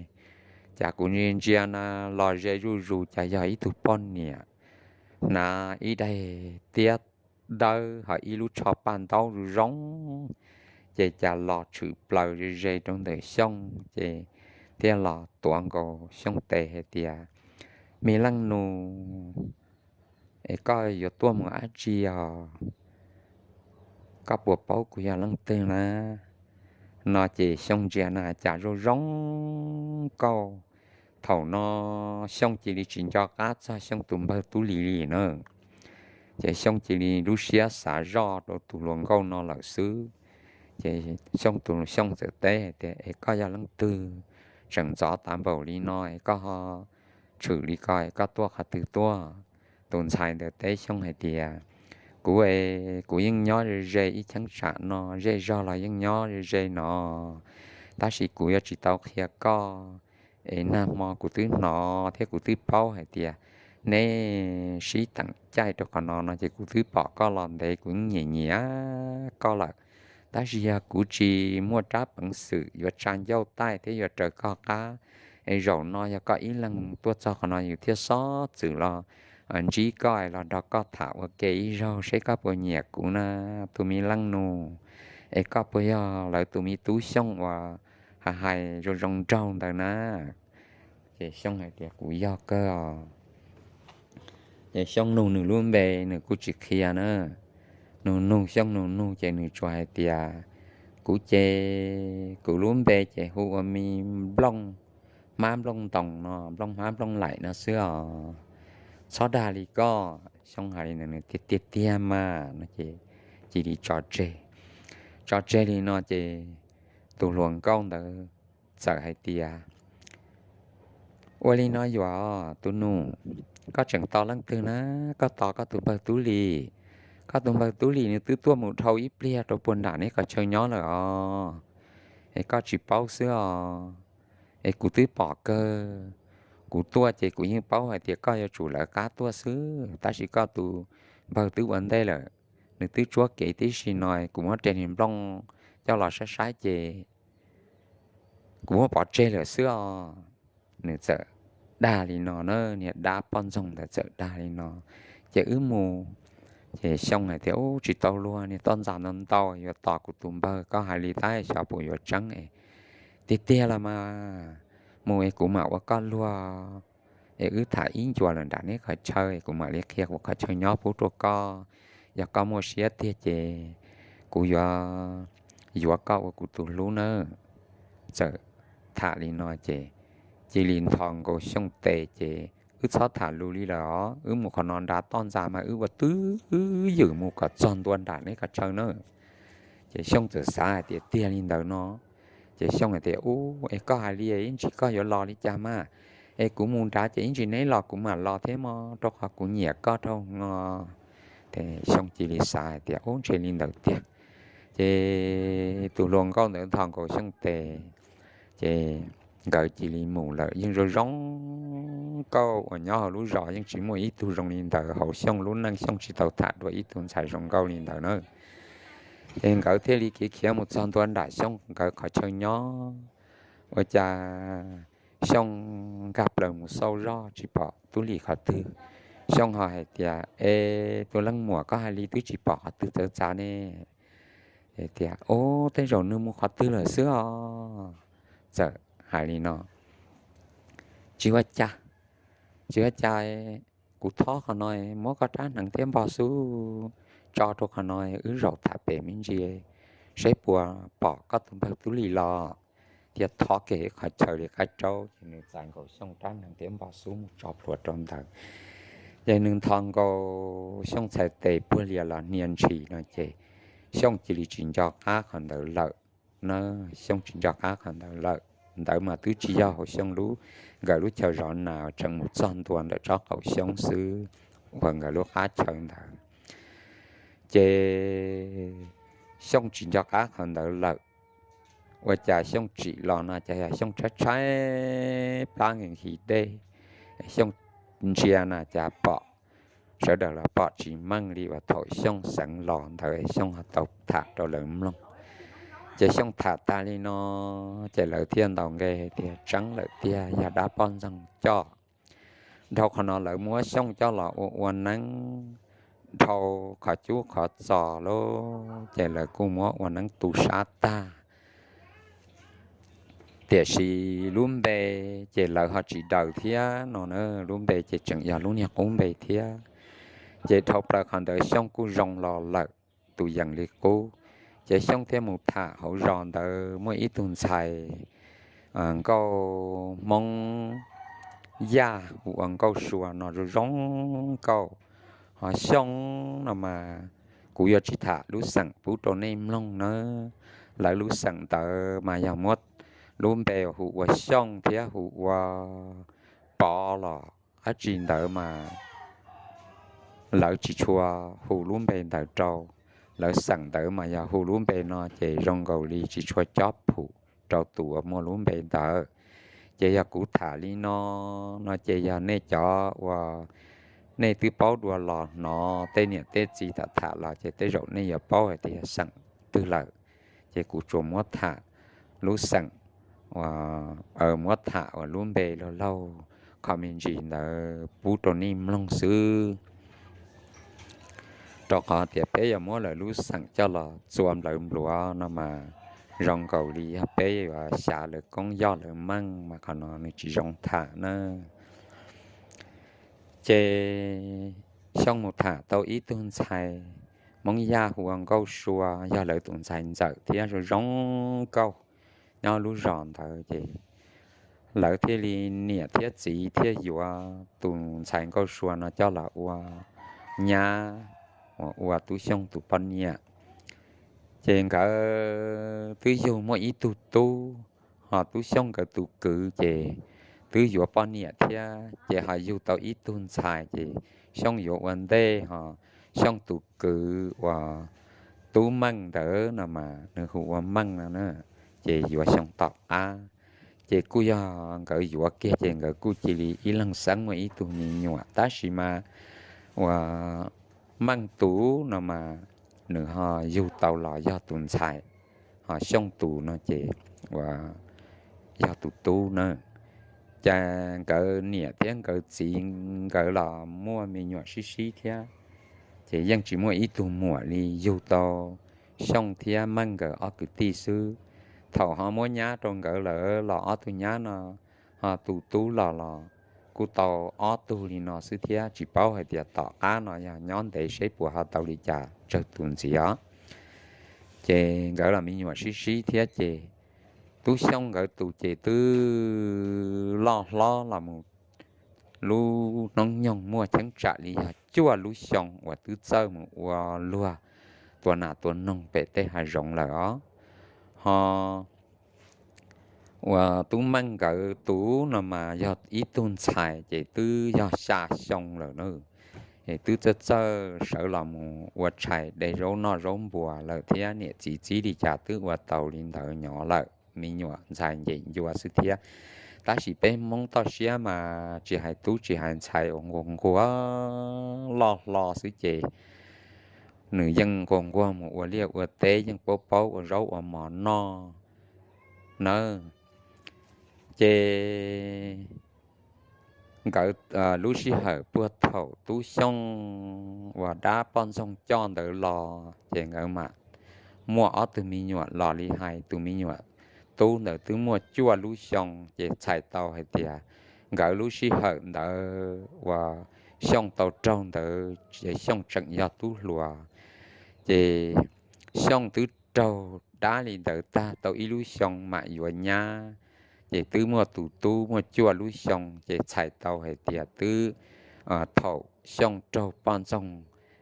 Cas kuv ntsia ntsia na, los ze zuj zus cas yog ib tug poj niam hnav ib daim tiab dawb ho ib lub tsho paj ntaub zoo zoo, ces cas los tshwm plaws ze ze rau ntawm Xyooj ces thiaj los tuav nkaus Xyooj tes hais tias, Me leej nus, es koj yuav tuaj mus dab tsi os? Koj puas paub kuv yog leej twg na? No ces Xyooj ntsia na cas zoo zoo nkauj. Thaum no Xyooj cia li tsis nco qab txog Xyooj tus npawg Tub Lis li na. Ces Xyooj cia li lub siab xav zoj rau tus hluas nkauj no lawm xwb. Ces Xyooj tus Xyooj txawm teb hais tias, Es koj yog leej twg? Tseem ntxov tas npaum li no es koj ho tshwm li ko es koj tuaj qhov twg tuaj? Tus ntxhais ntawd teb Xyooj hais tias, Kuv, kuv yeej nyob ze ze ib cheeb tsam no, zej zog los yeej nyob ze ze no, tab sis kuv yuav tsis tau qhia koj. Es nag hmo kuv twb hnov thiab kuv twb paub hais tias neb sib teem caij rau qhov no no ces kuv twb pom koj los ntev, kuv yeej nyiam nyiam koj lawm. Tab sis yog kuv tsis muaj rab peev xwm yuav tsa ncauj taij thiab yuav raws koj qab, es zaum no yog koj ib leeg tuaj txog qhov no yus thiaj xob txwm los ntsib koj los nrog koj tham ua ke ib zaug seb koj puas nyiam kuv na, tus me leej nus. Es koj puas yog lawv tus me tub Xyooj uas hais hais zoo zoo nraug ntawd na? Ces Xyooj hais tias, Kuv yog kawg os. Ces Xyooj nug nws lub npe, nws kuj tsis qhia na. Nug nug Xyooj nug nug ces nws tsuas hais tias, Kuv ces kuv lub npe ces hu ua me Nplooj Hmab Nplooj Ntoos no, Nplooj Hmab Nplooj Laim no xwb os. Txhob dag li koj. Xyooj hais li ntawd nws tiag tiag tiag mas no ces cia li tso tseg. Tso tseg li no ces tus hluas nkauj ntawd txawm hais tias, Ua li no yuav tus nus, koj tseem tos leej twg na? Koj tos koj tus npawg Tub Lis. Koj tus npawg Tub Lis nws twb tuaj mus dhau ib pliag rau puag nram neb qhov chaw nyob lawm os. Es koj tsis paub xwb os. Es kuv twb pom kawg. Kuv tuaj ces kuv yeej paub hais tias koj yuav tsum lawv qab tuaj xwb, tab sis koj tus npawg twb ua ntej lawm. Nws twb tsuab kev tib si no, kuv muab rab niag nplooj coj los saib saib ces kuv muab pov tseg lawm xwb os. Nws txawm dag li no na, niag dab poj ntxoog ntawd txawm dag li no. Ces wb mus, ces Xyooj hais tias, Ub, tsis tau luag, niag toj ntxas ntau ntau yuav tom kuv tus npawg, koj hais li tab xyov puas yuav tseeb es. Tiag tiag los mas, mus es kuv mam ua koj luag. es wb tham ib ncua lawm nram neb qhov chaw, kuv mam li qhia kuv qhov chaw nyob pub rau koj. Yog koj muaj siab tiag ces kuv yuav yuav koj ua kuv tus hlub nawb. Txawm tham li no ces cia li nthos nkaus Xyooj tes ces, Wb txhob tham lus li lawm os, wb mus qhov no nrad toj ntxas mas wb ua twj ywm mus kom txog ntua nram neb qhov chaw na. Ces Xyooj txawm xav hais tias tiag li ntawd no. Ces Xyooj hais tias, Ub, es koj hais li ib ntsis koj yuav los li cas mas? Es kuv mus nrad ces ib ntsis neb los kuv mam los thiab mog, rau qhov kuv nyiam koj dhau no. Ces Xyooj cia li xav hais tias, Ub, ntshe li ntawd tiag. Ces tus hluas nkauj ntawd nthos nkaus Xyooj tes, ces nkawd cia li mus lawm. Yeej zoo zoo nkauj uas nyob hauv lub zos yeej tsis muaj ib tug zoo li ntawd. Hauv Xyooj lub neej Xyooj tsis tau tham dua ib tug ntxhais zoo nkauj li ntawd na. Ces nkawd thiaj li khiav khiav mus txog ntua nram Xyooj nkawd qhov chaw nyob. Ua cas Xyooj nkag plaws mus xauj zoj tsis pom Tub Lis qhov twg. Xyooj ho hais tias, Es tus leej muam, koj hais li twb tsis pom qhov twg txawv txav ne? Tias, Ub, tej zaum nws mus qhov twg lawm xwb os. Txawm hais li no, Tsis ua cas, tsis ua cas, kuv thob qhov no, muab koj rab hneev thiab npog xub tso rau qhov no, wb zaum tham pem me ntsis seb puas pom koj tus npawg Tub Lis los. Thiaj thob kiag qhov chaw li qab raub ces nws txais nkaus Xyooj rab hneev thiab npog xub mus tso plhuav rau ntawd. Ces nws nthos nkaus Xyooj txhais tes puag lias los hnia ntshis no ces Xyooj cia li tsis nco qab qhov ntawd lawm na. Xyooj tsis nco qab qhov ntawd lawm. Ntawd mas twb tsis yog hauv Xyooj lub, nkawd lub chaw zov nas, tseem mus txog ntua ntawm tsob qaum xyoob xwb uas nkawd lub qab chaw ntawd. Ces Xyooj tsis nco qab qhov ntawd lawm. Ua cas Xyooj tsim los no ces yog Xyooj tshaib tshaib plab nkees his dej. Xyooj ntsia na cas pom sawv daws los pom tsis meej li uas thaum Xyooj xeev los ntawd Xyooj tau tham rau lawv mloog. Ces Xyooj tham tas li no ces lawv thiaj ntaus nqe hais tias, Tseeb lawm tiag, yog dab poj ntxoog coj. Dhau qhov no lawv muab Xyooj coj los ua ua neeb dhau qhov cub qhov txos lawm ces lawv kuj muab ua neeb tu sab tag. Tiam sis lub npe ces lawv ho tsis daws thiab no na, lub npe ces tseem yog lub niag qub npe thiab. Ces dhau plaws qhov ntawd Xyooj kuj zoo los lawm, tus yees li qub. Ces Xyooj thiaj mus tham hauv zos ntawd muaj ib tug ntxhais nkauj Hmoob Yaj hu ua Nkauj Sua no zoo zoo nkauj. Ho Xyooj no mas kuv yuav tsis tham lub xeem pub rau nej mloog nawb. Lawv lub xeem ntawd mas yog muab lub npe hu ua Xyooj thiab hu ua Pov los dab tsi ntawd mas lawv tsis tshua hu lub npe ntawd rau. Lawv xeem ntawd mas yog hu lub npe no ces zoo nkaus li tsis tshua cob phum rau tus uas muaj lub npe ntawd. Ces yog kuv tham li no, no ces yog nej cov uas nej twb paub dua los hnov tej niam tej txiv tham tham los ces tej zaum nej yuav paub hais tias yog xeem twg lawm. Ces kuv tsuas muab tham lub xeem, muab tham uas lub npe laug laug qhov me ntsis ntawd pub rau nej mloog xwb. Rau qhov tias peb yuav muab lawv lub xeem coj los txua nplawv npluav no mas zoo nkaus li yog peb yuav xyav lawv koob yoj lawv meej mas qhov no nws tsis zoo tham na. Ces Xyooj mus tham tau ib tug ntxhais Hmoob Yaj hu ua Nkauj Sua, yog lawv tus ntxhais ntxawm thiab zoo zoo nkauj nyob lub zos ntawd ces lawv thiaj li niam thiab txiv thiaj yuav tus ntxhais Nkauj Sua no coj los ua nyab uas ua Tub Xyooj tus poj niam. Ces nkawd twb yug muaj ib tug tub, ho Tub Xyooj nkawd tus kwv ces twb yuav poj niam thiab ces ho yug tau ib tug ntxhais ces Xyooj yuav ua ntej ho Xyooj tus kwv uas Tub Meej ntawd no mas nws hu ua Meej no na, ces yuav xyoo tom qab. Ces kuj yog nkawd yuav kiag ces nkawd kuj cia li ib leeg xeeb muaj ib tug me nyuam tab sis mas uas Meej tus no mas nws ho yug tau los yog tus ntxhais, ho Xyooj tus no ces uas yog tus tub na. Ces nkawd niam thiab nkawd txiv nkawd los muaj me nyuam sib sib thiab, ces yeej tsis muaj ib tug muam li, yug tau Xyooj thiab Meej nkawd ob kwv tij xwb. Thaum ho muab nyab rau nkawd lawm los ob tug nyab no ho tus tub los los kuj tau ob tug li no xwb thiab, tsis paub hais tias tom qab no yog nyob ntev seb puas ho tau li cas tsawg tus ntxiv os. Ces nkawd los me nyuam sib sib thiab ces Tub Xyooj nkawd tus ces twb loj hlob los mus lub hnub nyoog muaj cheeb tsam li yog cuaj lub xyoo uas twb txawj mus ua luag tua nas tua noog pem tej hav zoov lawm os. Ho uas Tub Meej nkawd tus no mas yog ib tug ntxhais ces twb yog xya xyoo lawm na. Es twb txawj txawj sawv los mus ua tshais de zaub noj zaub npua lawm thiab, niam txiv txib li cas twb ua tau li ntawd nyob lawm, me nyuam ntxhais ncem ncua xwb thiab. Tab sis peb Hmoob toj siab mas tsis hais tub tsis hais ntxhais uas nquag nquag loj hlo xwb ces nws yeej nquag nquag mus ua liaj ua teb, yeej paub paub ua zaub ua mov noj nawb. Ces nkawd lub sij hawm puag thaum Tub Xyooj uas dab poj ntxoog coj ntawd los ces nkawd mam muaj ob tug me nyuam los li hais, tus me nyuam tub ntawd twb muaj cuaj lub xyoo ces txhais tau hais tias nkawd lub sij hawm ntawd uas Xyooj tau raug ntawd ces Xyooj tseem yog tub hluas. Ces Xyooj twb raug dab li ntawd tag tau ib lub xyoo mam yuav nyab, ces twb muaj tus tub muaj cuaj lub xyoo ces txhais tau hais tias twb thaum Xyooj raug poj ntxoog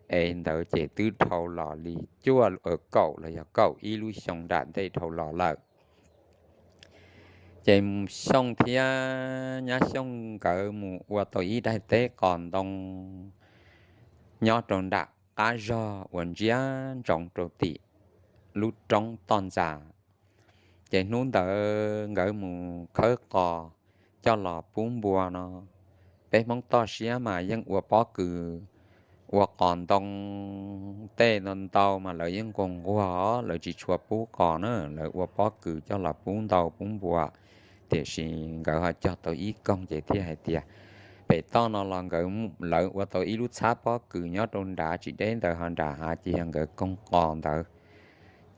es ntawd ces twb dhau los li cuaj kaum los yog kaum ib lub xyoo nram ntej dhau los lawm. Ces Xyooj thiab nyab Xyooj nkawd mus ua tau ib daim teb qos ntoo nyob rau nram qab zog uas ntsia ntsoov rau tim lub roob toj ntxas. Ces hnub ntawd nkawd mus khawb qos coj los pub npua no, peb Hmoob toj siab mas yeej ua pob kws ua qos ntoo tej ntau ntau mas lawv yeej nquag nquag, lawv tsis tshua pub qos na, lawv ua pob kws coj los pub ntau pub npua. Tiam sis nkawd ho cog tau ib koog ces thiaj hais tias pem toj no los nkawd, lawv ua tau ib lub txhab pob kws nyob rau nrad, tsis deb ntawd ho nram hav ces yog nkawd koog qos ntawd.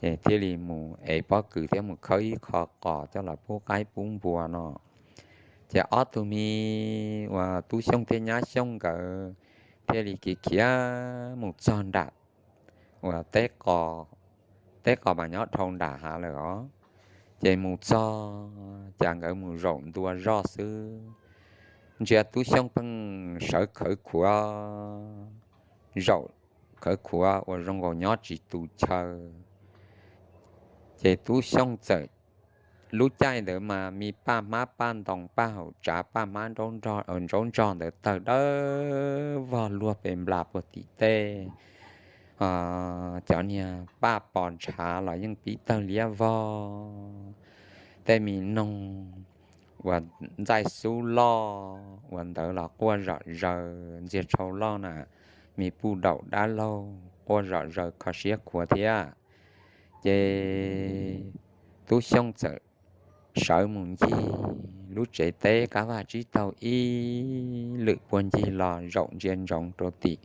Ces thiaj li mus ev pob kws thiab mus khawb ib qho qos coj los pub qaib pub npua no. Ces ob tug me uas Tub Xyooj thiab Nyab Xyooj nkawd thiaj li khiav khiav mus txog nram uas teb qos, teb qos mas nyob dhau nram hav lawm os. Ces mus txog ces nkawd mus zaum ntua zoj xwb, ntsia Tub Xyooj pheej sawv khawv khuav, zaum khawv khuav uas zoo nkaus nyob tsis tu chaw. Ces Tub Xyooj txawm, lub caij ntawd mas me paj hmab paj ntoo paj haum tsav paj hmab nraub nrog ntawd tawg dawb vog luag pes nplas puag tim tej. Cov niag paj pos ntshav los yeej pib tawg liab vog. Tej me noog uas ntxaij xub loj uas ntawd los quaj zom zaws, ntxiag tshau loj na, me puj daum dab laug quaj zom zaws kho siab khuav thiab. Ces Tub Xyooj txawm sawv mus ncig lub tsev teb qab vaj tsib taug ib lwm puag ncig los zaum ntsia ntsoov rau tim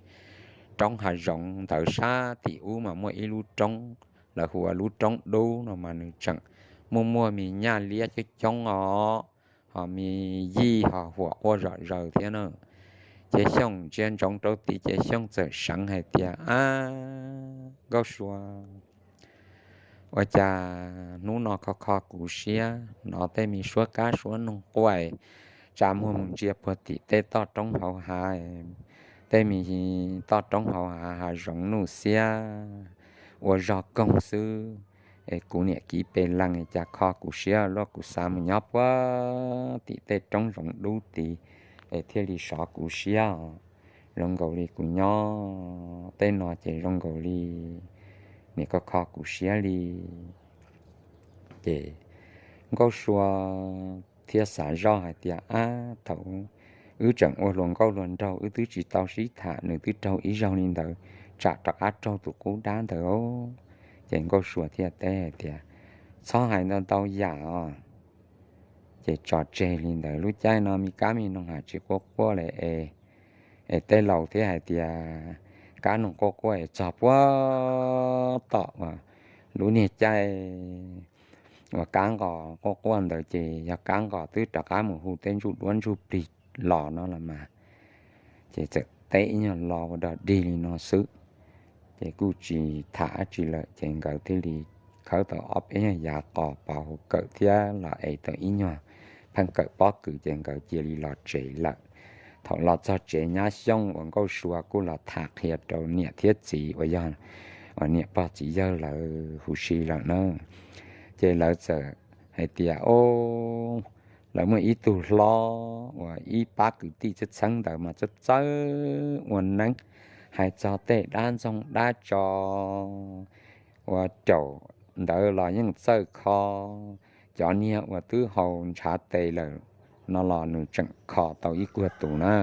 roob hav zoov ntawd sab tim ub mas muaj ib lub roob, lawv hu ua lub roob dub no mas nws tseem muaj muaj me nyaj liab coob coob os, ho me yij ho huam quaj zom zaws thiab na. Ces Xyooj ntsia ntsoov rau tid ces Xyooj txawm seev hais tias, Ab, Nkauj Sua, ua cas hnub no kho kho kuv siab, hnov tej me suab kab suab noog quaj, tsa muag mus ntsia puag tim tej toj roob hauv hav, tej me toj roob hauv hav hav zoov nuj xiab ua zog koog xwb, es kuv niam kiv pes lees cas kho kuv siab luaj, kuv xav mus nyob puag tim tej roob zoov dub tid es thiaj li sov kuv siab os. Zoo nkaus li kuv nyob tej no ces zoo nkaus li niam kho kho kuv siab li. Ces Nkauj Sua thiaj xav zoj hais tias, Ab, thaum wb tseem ua hluas nkauj hluas nraug wb twb tsis tau sib tham, nws twb raug ib zaug li ntawd, tsam rov qab raug tus qub dab ntawd. Ces Nkauj Sua thiaj teb hais tias, Txhob hais ntau ntau yam os. Ces tso tseg li ntawd, lub caij no me kab me noog ha tsis quaj quaj li es, es tej laus thiaj hais tias kab noog quaj quaj es txog puag tom uas lub niag caij uas kab nqos quaj quaj ntawd ces yog kab nqos twb rov qab mus hu tej ntsuj duab ntsuj plig los no los mas. Ces txawm teb ib nyuag lo ua dog dig li no xwb, ces kuj tsis tham dab tsi lawm, ces nkawd thiaj li khawb tau ob peb nyuag yav qos pov hauv kawm thiab los ev tau ib nyuag pheej kawm pob kws, ces nkawd cia li los tsev lawm. Thaum los txog tsev nyab Xyooj uas Nkauj Sua kuj los tham qhia rau niam thiab txiv uas yog uas niam pog txiv yawg lawv huv si lawm na. Ces lawv txawm hais tias, o, lawv muaj ib tug hlob uas ib pab kwv tij txheeb txheeb ntawd mas txawj txawj ua neeb, hais txog tej dab ntxoog dab tso ua caum ntawd los yeej txawj kho. Cov niag uas twb haus ntshav tes lawm no los nws tseem kho tau ib kuag tus na.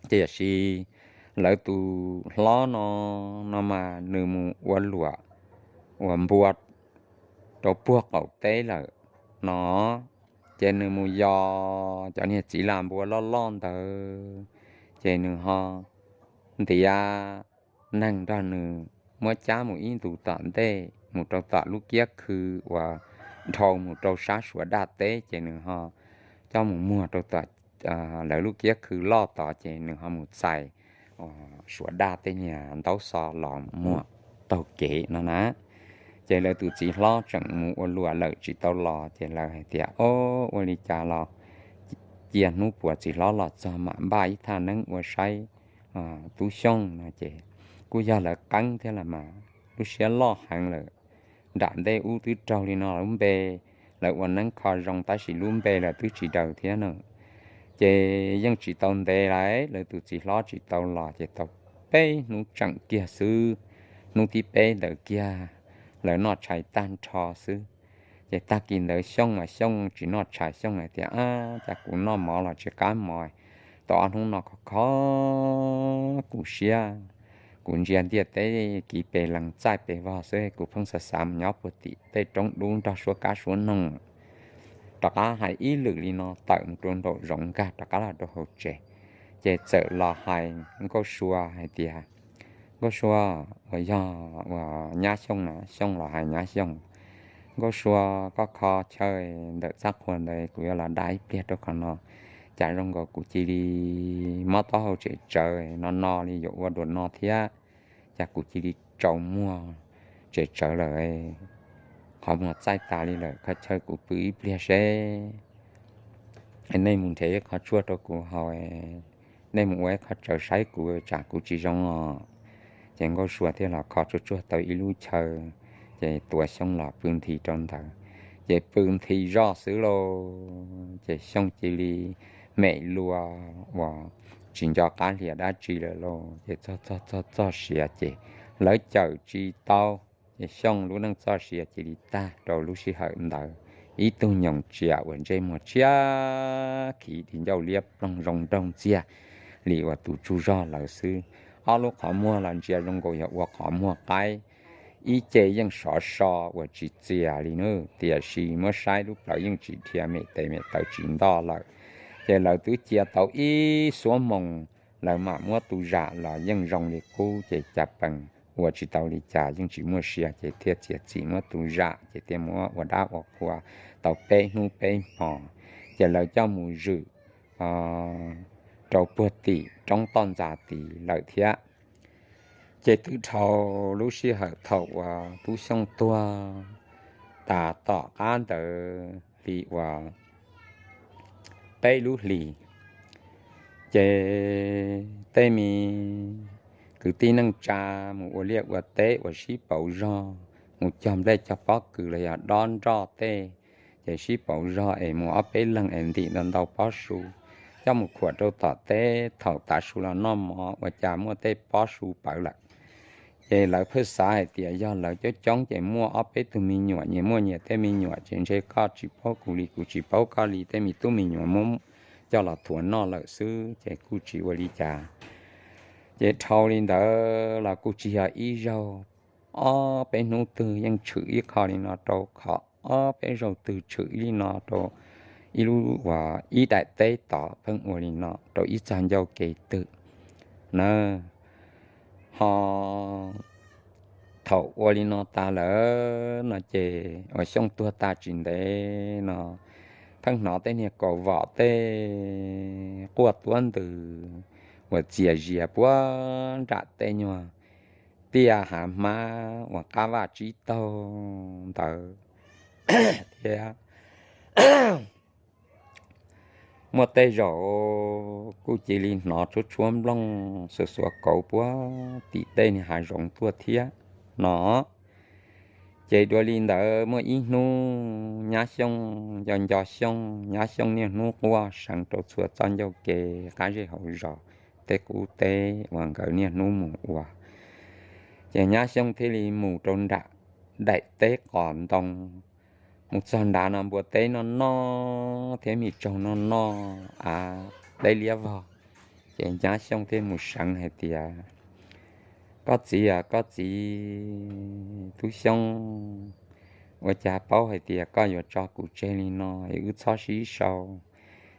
Tiam sis lawv tus hlob no, no mas nws mus ua luam uas npua rau puag qaum teb lawm no, ces nws mus yos cov niag txiv las npua loj loj ntawd, ces nws ho ntiav neeg nrog nws muab cab mus ib ntus tom ntej mus rau tom lub kiab khw uas dhau mus rau sab Suav daj teb, ces nws ho coj mus muag rau tom lawv lub kiab khw loj tod, ces nws ho mus txais Suav daj tej niag ntaub xov los muag taug kev no na. Ces lawv tus txiv hlob tseem mus ua luam lawm tsis tau los, ces lawv hais tias, o, ua li cas los cia hnub puas txiv hlob los txog mam npaj ib thaj neeb ua saib Tub Xyooj no. Ces kuj yog lawv qeeb thiab los mas lub siab loj heev lawm. Nram ntej ub twb raug li no lub npe, lawv ua neeb kho zoo tab sis lub npe lawv twb tsis daws thiab na. Ces yeej tsis tau ntev lawm, lawv tus txiv hlob tsis tau los ces tau peb hnub tseem kiag xwb. Hnub thib peb ntawd kiag lawv noj tshais tag nrho xwb. Ces tag kis ntawd Xyooj mas Xyooj tsis noj tshais, Xyooj hais tias, ab, cas kuv noj mov los tsis qab mov, tau ob hnub no kho kho kuv siab, kuv ntsia ntiaj teb kiv pes lees txaij pes vog xwb, kuv pheej xav xav mus nyob puag tim tej roob dub nrog suab kab suab noog. Rov qab hais ib lwm li no tawm mus rau nraum zoov nkag rov qab los rau hauv tsev, ces txawm los hais Nkauj Sua hais tias, Nkauj Sua, uas yog uas nyab Xyooj na, Xyooj los hais nyab Xyooj, Nkauj Sua, koj kho chaw ntawm txaj qhua ntawd kuv yuav los da ib pliag rau qhov no, cas zoo nkaus kuv cia li mob taub hau tsem tsawv no no li yuav ua dua no thiab, cas kuv cia li tsaus muag tsem tsawv lawm. Qhov muag txaij tas li lawm, kho chaw kuv pw ib pliag seb. Nej mus nrhiav ib qho tshuaj rau kuv haus, nej mus ua ib qho tsaws saib kuv tsam kuv tsis zoo os. Ces Nkauj Sua thiaj los kho tsuag tsuag tau ib lub chaw, ces tuav Xyooj los pw nthi rau ntawd. Ces pw nthi zoj xwb lauj, ces Xyooj cia li mem lua uas tsis nco qab hlias dab tsi lawm lauj. Ces txog txog txog txog siav ces lawv cawm tsis tau, ces Xyooj lub neej txoj sia cia li tag rau lub sij hawm ntawd. Ib tug nyoos tsiam uas ntsej muag tshiab khiv di ncauj liab ploog zoo nraug ntxiag li uas tus tsaug zog lawm xwb. Ob lub qhov muag los ntsia zoo nkaus yog ua qhov muag qaib, ib ce yeej sov so uas tsis txias li na, tiam sis muab saib lub plawv yeej tsis dhia, mem tes mem taw tsis ntoj lawm. Ces lawv twb cia tau ib xuab moos, lawv mam muab tu zam los yeej zoo li qub, ces cas pees ua tsis tau li cas, yeej tsis muaj sia, ces thiaj txiav txim muab tu zam, ces thiaj muab ua dab ua qhua tau peb hnub peb hmo, ces lawv coj mus zwm rau puag tim roob toj ntxas tid lawm thiab. Ces twb dhau lub sij hawm thaum uas Tub Xyooj tuag tas tom qab ntawd li uas peb lub hlis, ces tej me kwv tij neej tsa mus ua liaj ua teb uas sib pauv zog, mus cog nplej cog pob kws los yog dob nroj tej, ces sib pauv zog es mus ob peb leeg es ntim ntau ntau pob su coj mus khuam rau tom teb. Thaum tav su los noj mov ua cas muaj tej pob su pawv lawm. Ces lawv pheej xav hais tias yog lawv coob coob ces muaj ob peb tug me nyuam, nyias muaj nyias tej me nyuam, ces ntshe koj tsis paub kuv li kuv tsis paub koj li, tej me tub me nyuam muab coj los thuav noj lawm xwb, ces kuj tsis ua li cas. Ces dhau li ntawd los kuj tsis yog ib zaug, ob peb hnub twg yeej tshwm ib qho li no rau qhov, ob peb zaug twg tshwm ib li no rau ib lub uas ib daim teb tod, pheej ua li no rau ib txog ncauj kev twg na. Ho thaum ua li no tas lawm no ces uas Xyooj tuag tas tsis ntev no, qeej hnov tej niag kaus vom tej quaj tuab ntws uas txias zias puag nram tej nyuag tiaj hav hmab uas qab vaj tsib taug ntawd thiab. Muaj tej zaum kuj cia li hnov tshuab tshuab nplooj xuas xuas kauv puag tim tej niag hav zoov tuaj thiab no. Ces dua li ntawd muaj ib hnub Nyab Xyooj nco nco Xyooj, Nyab Xyooj niaj hnub quaj seev rau txhua txoj ncauj kev qab zej hauv zos, tej qub teb uas nkawd niaj hnub mus ua. Ces Nyab Xyooj thiaj li mus rau nram daim teb qos ntoo. Mus txog nrad no npua teb noj noj thiab me tsaug noj noj av deb liab vog. Ces Nyab Xyooj thiaj mus seev hais tias, Koj txiv, koj txiv tub Xyooj, ua cas paub hais tias koj yuav tso kuv tseg li no es wb txhob sib sau.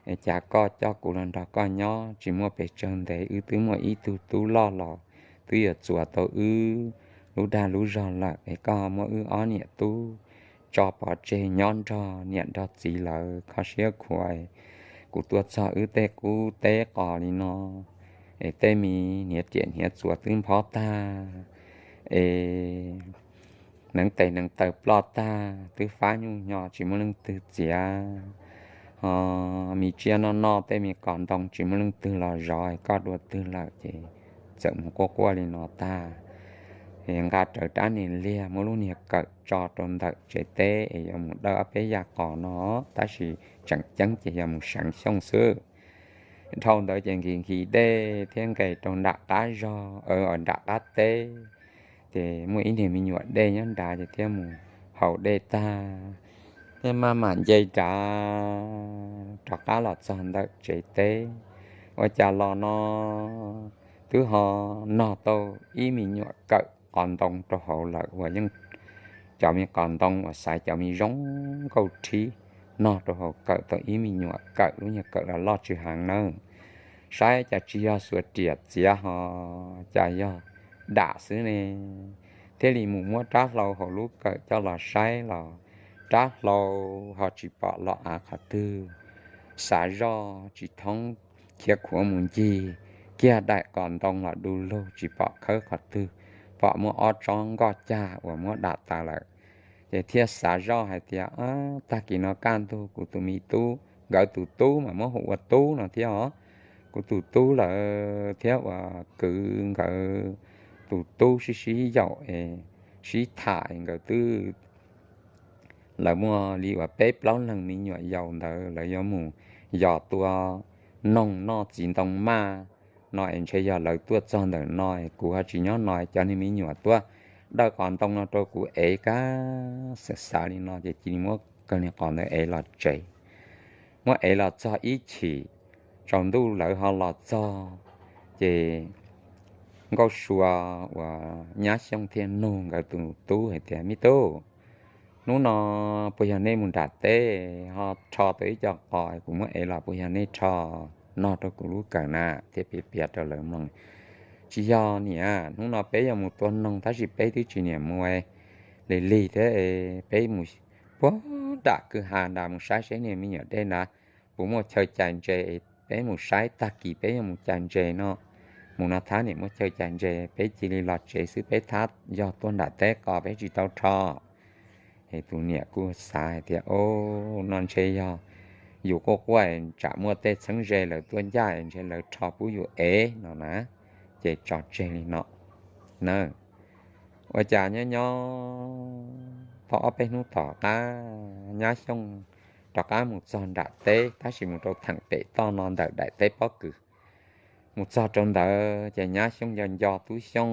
Es cas koj coj kuv los nrog koj nyob tsis muaj pes tsawg ntev, wb twb muaj ib tug tub loj los twb yuav txuas tau wb lub dag lub zog lawm, es koj muab wb ob niam tub tso pov tseg nyob nrog niam nrog txiv lawv kho siab khuav. Kuv tuaj txog wb tej qub teb qos li no, es tej me hniav riam hniav txuas twb nphob tag, es neev tes neev taw ploj tag, twb fab nyuj nyo tsis muaj leej twg txiav, ho me tsiaj noj noj tej me qos ntoo tsis muaj leej twg los zov, koj dua twg lawm? Ces txawm mus quaj quaj li no tag, nqa rawv rab niag liag muab lub niag kawm tso rau ntawm tsev teb es yuav mus dawj ob peb yaj qos no, tab sis tseem ceeb ces yog mus seev Xyooj xwb. Dhau ntawd ces nkis nkis dej thiab nqes rau nram qab zog, nram qab teb, ces muaj ib niag me nyuam dej nyob nrad, ces thiaj mus haus dej tag, thiaj maj mam nce nrad rov qab los txog ntawm tsev teb. Ua cas los no twb ho nog tau ib me nyuam kawm qos ntoo rau hauv lawm uas yeej cov me qos ntoo uas xaiv cov me zoo nkauj rhib, nog rau hauv kawm tau ib me nyuam kawm, lub nyuag kawm los loj tsw heev nawb. Saib cas tsis yog xuas riam txiav ho cas yog dam xwb ne. Thiaj li mus muab rab hlau hauv lub kawm coj los saib los rab hlau ho tsis pom los av qhov twg. Xav zoj tsis thoob, khiav khuav mus ncig kiag daim qos ntoo los du lug tsis pom khawb qhov twg, pom muaj ob tsob nkoj cag uas muab dam tas lawm. Ces thiaj xav zoj hais tias, Tag kis no kaj ntug kuv tus me tub, nkawd tus tub mas muab hu ua Tub no thiab os, kuv tus tub lawm thiab uas kwv nkawd tus tub sib sib yaum es sib tham es nkawd twb lawv muaj li uas peb plaub leeg me nyuam yaus ntawd lawv yuav mus yos tua noog noj txiv ntoo maj no es ntshe yog lawv tuaj txog ntawm no es kuv ho tsis nyob no, cov niag me nyuam tuaj dawj qos ntoo no rau kuv ev kab xav xav li no ces cia li muab kawg niag qos ntawd ev los tsev. Muab ev los txog ib chim tsaus ntuj lawv ho los txog, ces Nkauj Sua uas Nyab Xyooj thiaj nug nkawd tus tub hais tias, Me tub, hnub no puas yog nej mus nram teb ho rho tau ib co qos kuv muab ev los puas yog nej rho no rau kuv lub kawm na? Thiaj piav piav rau lawv mloog. Tsis yog niam, hnub no peb yuav mus tua noog tab sis peb twb tsis niam mus, lig lig thiab, peb mus puag nram kwj ha nrad mus saib seb niag me nyuam dej nrad puas muaj chaw cais ntses, peb mus saib tag kis peb yuav mus cais ntses no. Mus no thab niam muaj chaw cais ntses, peb cia li los tsev xwb, peb thab yog tuaj nram teb qos peb tsis tau rho. Es tus niam kuj xav hais tias, O, no ntshe yog yus quaj quaj tsam muaj tej txheeb ze lawv tuaj ncaj ntshe lawv rho pub yus ev no na, ces tso tseg li no na. Ua cas nyob nyob tau ob peb hnub tom qab, Nyab Xyooj rov qab mus txog nram teb tab sis mus rau theem pem toj no ntawm daim teb pob kws. Mus txog rau ntawd ces Nyab Xyooj nco nco Tub Xyooj,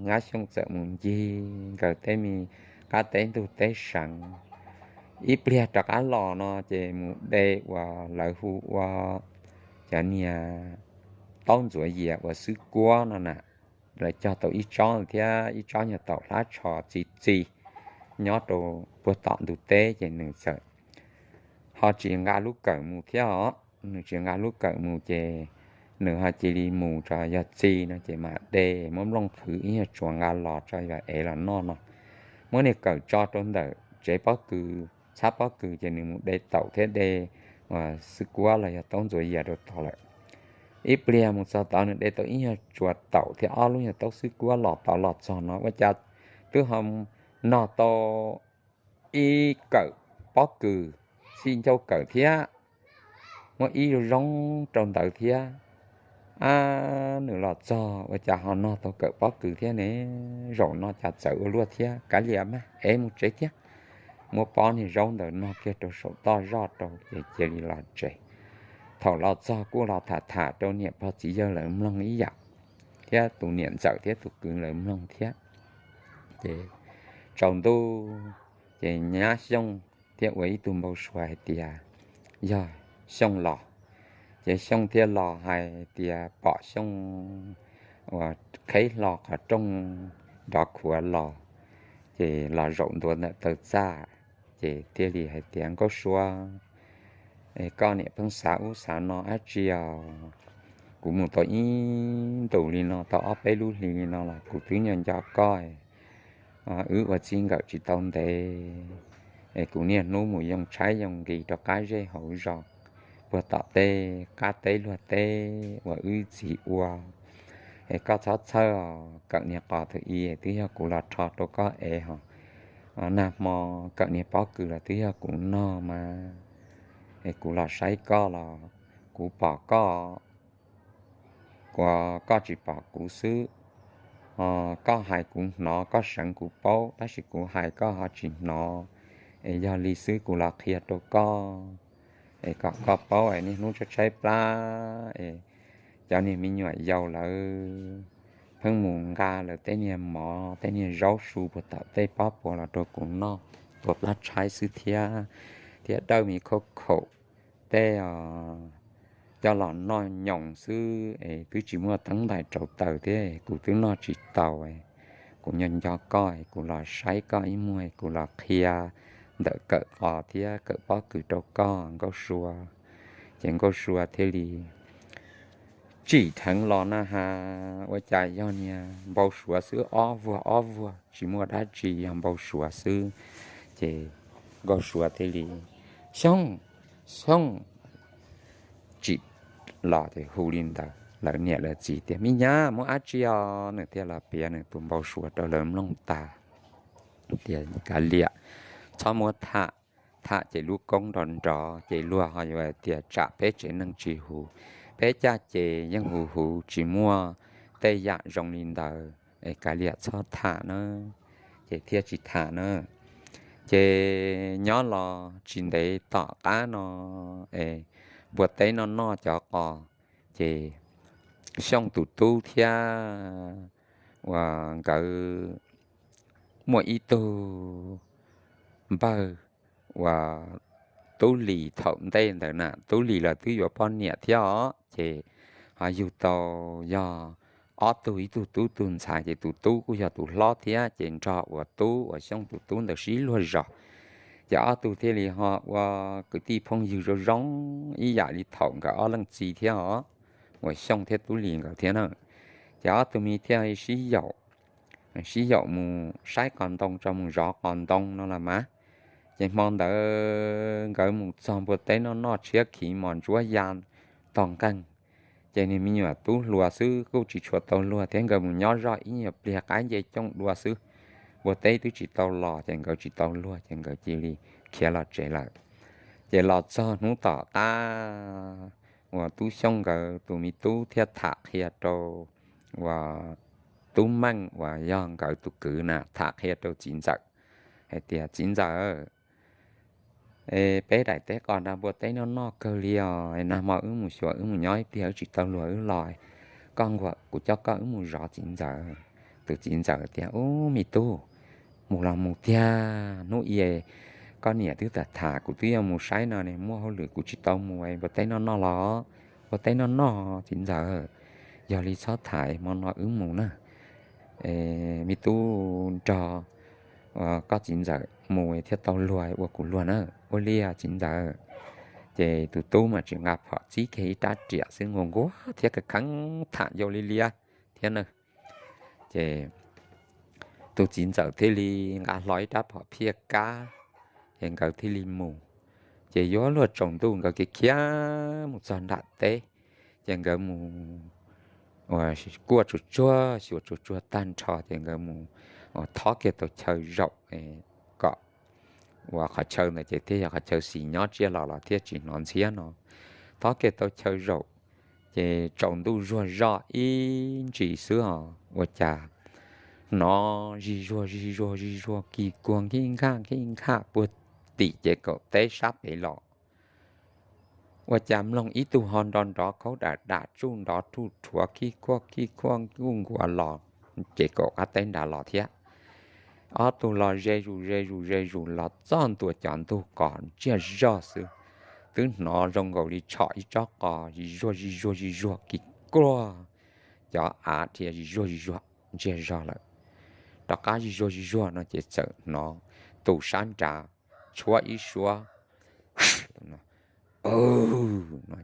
Nyab Xyooj txawm mus ncig nkawd tej me qab teb ntug teb seev. Ib pliag rov qab los no ces mus de uas lawv hu ua cov niag taub ntxuav yias uas xwb kuab no na. Lawv cog tau ib tsob thiab ib tsob nyuag taum hlab tsho txi txi nyob rau puag tom ntug teb ces nws txawm ho tsis nqa lub kawm mus thiab os. Nws tsis nqa lub kawm mus ces nws ho cia li mus tso yog txi no ces mam de muab nplooj qhwv ib nyuag tsuav nqa los tso yog ev los noj no. Muab niag kawm tso rau ntawm tsev pob kws, txhab pob kws ces nws mus de taum thiab de xwb kuab los yog taub ntxuav yias rau tod lawm. Ib pliag mus txog tod nws de tau ib nyuag tsuas taum thiab ob lub nyuag taub xwb kuab los tod los txog no ua cas twb ho nog tau ib kawm pob kws, txij ncauj kawm thiab, muab ib zoo zoo rau ntawd thiab. Ab, nws los txog ua cas ho nog tau kawm pob kws thiab ne? Zaum no cas txawv ua luaj thiab. Kav liam mas, ev mus tsev thiab. Muab pob niag zaub ntawd nog kiag rau saum toj zoj rau ces cia li los tsev. Thaum los txog kuj los tham tham rau niam pog txiv yawg lawv mloog ib yam, thiab tus niam ntxawm thiab tus kwv lawv mloog thiab. Ces tsaus ntuj, ces nyab Xyooj thiaj ua ib tug npau suav hais tias yog Xyooj los. Ces Xyooj thiaj los hais tias pom Xyooj uas qheb hlo qhov rooj nrov khuav los, ces los zaum ntua ntawm taw txaj, ces thiaj li hais tias, Nkauj Sua, koj niam pheej xav ub xav no dab tsi os? Kuv mus tau ib ntus li no, tau ob peb lub hlis li no los kuv twb nco nco koj. Wb ua txij nkawm tsis tau ntev, es kuv niaj hnub mus yoo tshaib yoo nqis rau qab zej hauv zos, puag tom tej qab teb luag teb uas wb txiv ua. Es koj txhob txhawj os, kawm niag qos tus i twb yog kuv los rho rau koj ev hos, nag hmo kawm niag pob kws los twb yog kuv noj mas, es kuv los saib koj los kuv pom koj, kuv, koj tsis pom kuv xwb. Koj hais kuv hnov, koj seev kuv paub, tab sis kuv hais koj ho tsis hnov. Es yog li xwb kuv los qhia rau koj, es kom koj paub es niaj hnub tshaib tshaib plab es cov niag me nyuam yaus lawv pheej mus nqa lawv tej niag mov tej niag zaub su puag tom tej pob puas los rau kuv noj, tua plab tshaib xwb thiab, thiab dawb me khauj khaum tej os, coj los noj nyoos xwb es twb tsis muaj teeb ntais rau taws thiab kuv twb noj tsis tau. Kuv nco nco koj, kuv los saib koj ib muag, kuv los qhia ntawm kawm qos thiab kawm pob kws rau koj Nkauj Sua. Ces Nkauj Sua thiaj li tsim dheev los na has, ua cas yog niag npau suav xwb, ob vuag ob vuag tsis muaj dab tsi, yog npau suav xwb. Ces Nkauj Sua thiaj li, Xyooj, Xyooj, tsim los ces hu li ntawd, lawv niam lawv txiv tias, Me nyab, muaj dab tsi os? Nws thiaj los piav nws tus npau suav rau lawv mloog tas, tias, Kav liam, txhob muab tham, tham ces lub koob nrov nrov ces luag ho yuav tias tsam peb tsev neeg tsis huv. Peb caj ces yeej huv huv, tsis muaj tej yam zoo li ntawd, es kav liam txhob tham na. Ces thiaj tsis tham na. Ces nyob los tsis ntev tom qab no es npua teb noj noj cov qos, ces Xyooj tus tub thiab uas nkawd muaj ib tug npawg uas Tub Lis thaum ntej ntawd na, Tub Lis los twb yuav poj niam thiab os, ces ho yug tau yog ob tug, ib tug tub ib tug ntxhais, ces tus tub kuj yog tus hlob thiab, ces nrog uas tub uas Xyooj tus tub ntawd sib luag zos. Ces ob tug thiaj li ho ua kwv tij phooj ywg zoo zoo ib yam li thaum nkawd ob leej txiv thiab os, uas Xyooj thiab Tub Lis nkawd thiab na. Ces ob tug me thiaj sib yaum, sib yaum mus saib qos ntoo, tso mus zov qos ntoo no los mas. Ces hmo ntawd nkawd mus txog npua teb noj noj tshiab khiv mos ntsuab ya tog nqeeg. Ces niag me nyuam tub hluas xwb kuj tsis tshua tau luag thiab, nkawd mus nyob zoj ib nyuag pliag qaib nce cooj dua xwb, npua teb twb tsis tau los ces nkawd tsis tau luag ces nkawd cia li khiav los tsev lawm. Ces los txog hnub tom qab uas Tub Xyooj nkawd tus me tub thiaj tham qhia rau uas Tub Meej uas yog nkawd tus kwv na, tham qhia rau txiv ntxawm hais tias, Txiv ntxawm, peb daim teb qos nrog npua teb noj noj kawg li os, nag hmo wb mus xyuas wb mus nyob ib pliag wb tsis tau luag wb los, koj nquag kuv coj koj wb mus zov txiv ntxawm. Tus txiv ntxawm tias, Ub me tub, mus los mus tiag, hnub i koj niam twb tham tham kuv twb yuav mus saib no ne, muaj hauj lwm kuv tsis tau mus, npua teb noj noj los, npua teb noj noj txiv ntxawm. Yog li txhob tham, hmo no wb mus na, me tub nrog koj txiv ntxawm mus thiaj tau luag ua kuv luag na. Ua li txiv ntxawm. Ces tus tub mas tsis nqa phom, txib kiag ib rab riam xwb, nquag nquag thiab kheev tham yau li liab thiab na. Ces tus txiv ntxawm thiaj li nqa hlo ib rab phom phiaj kab, ces nkawd thiaj li mus. Ces yuav luag tsaus ntuj nkawd khiav khiav mus txog nram teb, ces nkawd mus ua kuaj tsuag tsuag xyuas tsuag tsuag tag nrho ces nkawd mus ua thob kiag tau chaw zaum kom ua qhov chaw ntawd ces thiaj yog qhov chaw xis nyob tsiaj los los thiaj tsis hnov ntxhiab no. Thob kiag tau chaw zaum ces tsaus ntuj zuag zoj ib ntsis xwb os ua cas hnov zig zuag zig zuag zig zuag kig kuag khib nkhaj khib nkhaj puag tim ces kaum teb sab pem los. Ua cas mloog ib tug ho nrov nrov khaub dam dam tsuj nrov rhuj rhuav khib khuaj khib khuaj nkuj nkuav los ces kaum qab teb nrad los thiab. Ob tug los ze zus ze zus ze zus los txog ntua cov ntug qos ntsiag zog xwb, twb hnov zoo nkaus li tshom ib tsob qos zig zuag zig zuag zig zuag kig kuag, cov av dhia zig zuag zig zuag ntsiag zog lawm. Rov qab zig zuag zig zuag no ces txawm hnov tus sab nrad tshuab ib suab no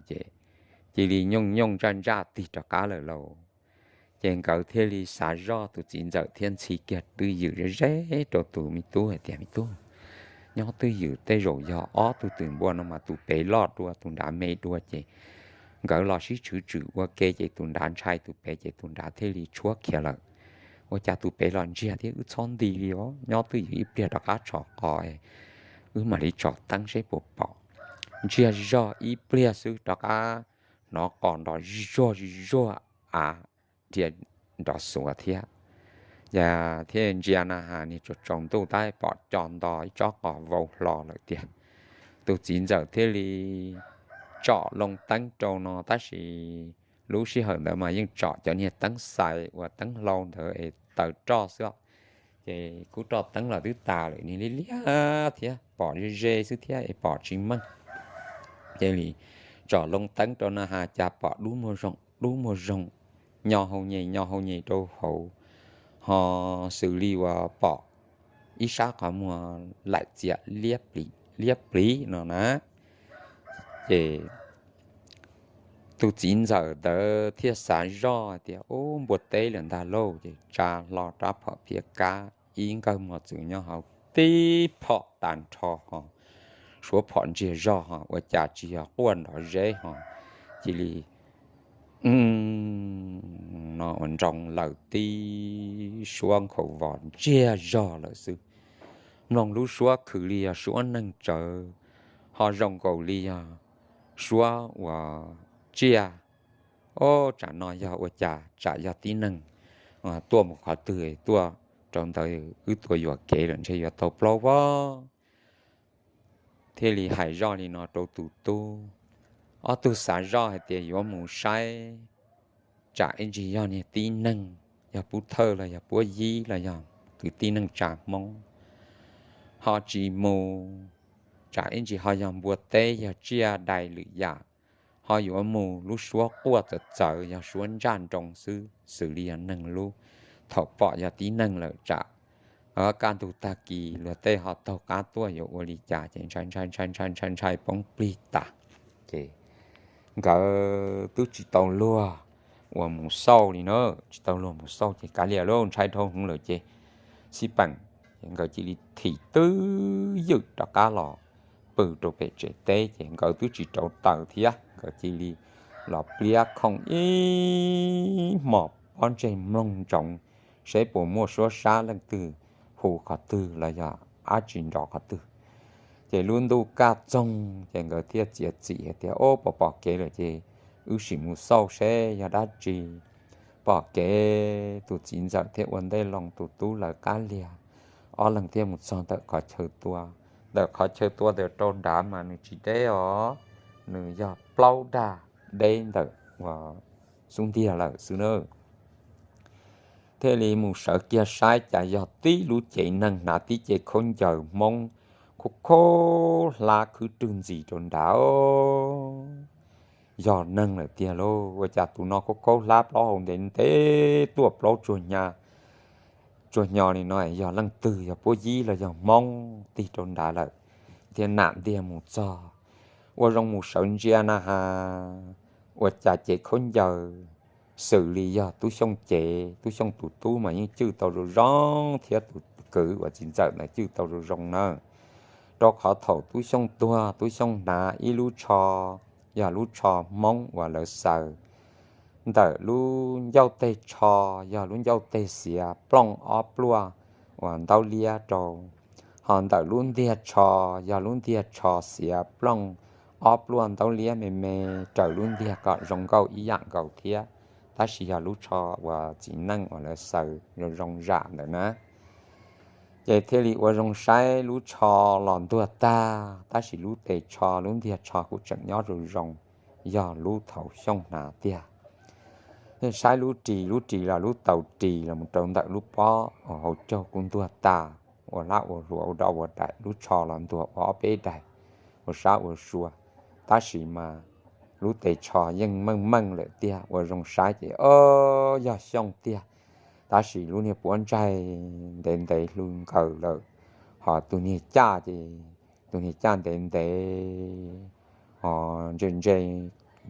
ces cia li nyooj nyooj ntsaj ntsaj tig rov qab lawm lauj. Ces nkawd thiaj li xav zoj tus txiv ntxawm thiab ntxhi kiag twj ywm ze ze rau tus me tub hais tias me tub, nyob twj ywm tej zaum yog ob tug twm npua no mas tus pem loj dua tus nrad me dua ces nkawd los sib tshwv tswm ua ke ces tus nrad ntshai tus pem ces tus nrad thiaj li tshuab khiav lawm. Ua cas tus pem los ntsiag thiab wb txhob nti li os, nyob twj ywm ib pliag rov qab tshom qos wb mam li tsom teeb seb puas pom. Ntsiag zog ib pliag xwb rov qab hnov qos nrov zuag zuag av dhia nrov xuav thiab. Ces thiaj ntsia na has niag tsaus tsaus ntuj tab pom co nto ib tsob qos vau hlo lawm tiag. Tus txiv ntxawm thiaj li tsom loo teeb rau no tab sis lub sij hawm ntawd mas yeej tsom cov niag teeb xais uas teeb hlau ntawd es taws roj xwb os. Ces kuj roj teeb los twb tas lawm, niag liab liab thiab pom ze ze xwb thiab es pom tsis meej. Cia li tsom loo teeb rau na has cas pom dub muag zoo dub muag zoo, nyo hau nyem nyo hau nyem rau hauv, ho xws li uas pom ib sab qhov muag laim txias liab pliv no na. Ces tus txiv ntxawm ntawd thiaj xav zoj tias ub npua teb lawm ntag lauj, ces tsa hlo rab phom phiab kab ib nkawg mos txwm nyob hauv tib phom tas nrho ho suav phom ntsiag zog ho ua cas tsis yog quaj nrov zeb ho cia li no ua nroo laws tib suab nkhaus vos ntsiag zog lawm xwb. Mloog lub suab khwv li yog suab neeg tsawv, ho zoo nkaus li yog suab uas tsiaj. Ob, tsam no yog ua cas, tsam yog tib neeg tuaj mus qhov twg tuaj rau ntawd wb tua yuam kev lawm ntshe yuav tau plaub vog. Thiaj li hais zoj li no rau tus tub. Ob tug xav zoj hais tias yuav mus saib tsam ib ntsis yog niag tib neeg, yog pub thawj los yog puab yib los yog kwv tij neej tsa Hmoob, ho tsis mus tsam ib ntsis ho yog npua teb yog tsiaj dais lwm yam, ho yuav mus lub suab quaj txawv txawv yog suab ntsaj nroo xwb xws li yog neeg lub. Thaum pom yog tib neeg lawm tsam kaj ntug tag kis luag tej ho taug qab tuaj yuav ua li cas ces ntshai ntshai ntshai ntshai ntshai ntshai poob plig tas. Ces nkawd twb tsis tau luag uas mus xauj li na, tsis tau luag mus xauj ces kav liam lauj, ntshai dhau hwv lawm ces xij peem, ces nkawd cia li thim twj ywm rov qab los pw rau pem tsev teb ces nkawd twb tsis rauv taws thiab nkawd cia li los pliab khoom ib hmos pob ntseg mloog ntsoov seb puas muaj suab sab leej twg hu qhov twg los yog dab tsi nrov qhov twg. Ces lub ntuj kaj txoog ces nkawd thiaj txiav txim hais tias ob, pom pom kev lawm ces wb sim mus xauj seb yog dab tsi. Pom kev tus txiv ntxawm thiaj ua ntej loo, tus tub lawv qab liag. Ob leeg thiaj mus txog ntawm qhov chaw tua. Ntawm qhov chaw tua ntawd rau nrad mas nws tsis deb os, nws yog plaub dag deb ntawm ua xub ntiag lawm xwb na. Thiaj li mus sawv kiag saib cas yog tib lub cev neeg hnav tib ce khaub ncaws Hmoob khaub khaub hlab khwb rwg ntxis rau nrad. Yog neeg lawm tiag lauj, ua cas tus no khaub khaub hlab plaub hau ntev ntev tuaj plaub tsuag hnyo li no, yog leej twg, yog puab yib los yog Hmoob tig rau nrad lawm. Thiaj nam ntiag mus txog, ua zoo mus sawv ntsia na has, ua cas cev khaub ncaws xws li yog Tub Xyooj cev. Tub Xyooj tus tub mas yeej cwj tau zoo zoo thiab tus kwv uas txiv ntxawm ntawd cwj tau zoo zoo nawb. rau qhov thaum Tub Xyooj tuag, Tub Xyooj hnav ib lub tsho, yog lub tsho Hmoob uas lawv xaws ntawm lub ncauj teg tsho, yog lub ncauj teg xiav plooj ob pluaj uas ntaub liab rau, ho ntawm lub ntiag tsho, yog lub ntiag tsho xiav plooj ob pluaj ntaub liab me me raws lub ntiag kom zoo nkauj ib yam nkaus thiab, tab sis yog lub tsho uas txiv neej uas lawv xaws zoo zoo zam ntawm na. Ces thiaj li ua zoo saib lub tsho los ntuag tag, tab sis lub tes tsho lub ntiag tsho kuj tseem nyob zoo zoo, yog lub thaum Xyooj hnav tiag. Saib lub ris, lub ris los lub tau ris los mus rau ntawm lub pob uas hauv caug kuj ntuag tag, ua hlab ua hlua ua doj ua daim, lub tsho los ntuag ua ob peb daim ua sab ua sua, tab sis mas lub tes tsho yeej meej meej lawm tiag. Ua zoo saib ces o, yog Xyooj tiag, tab sis lub niag puab ntsaig ntev ntev hlo nkaws lawm, ho tus niag caj ces tus niag caj ntev ntev ho ntse ntse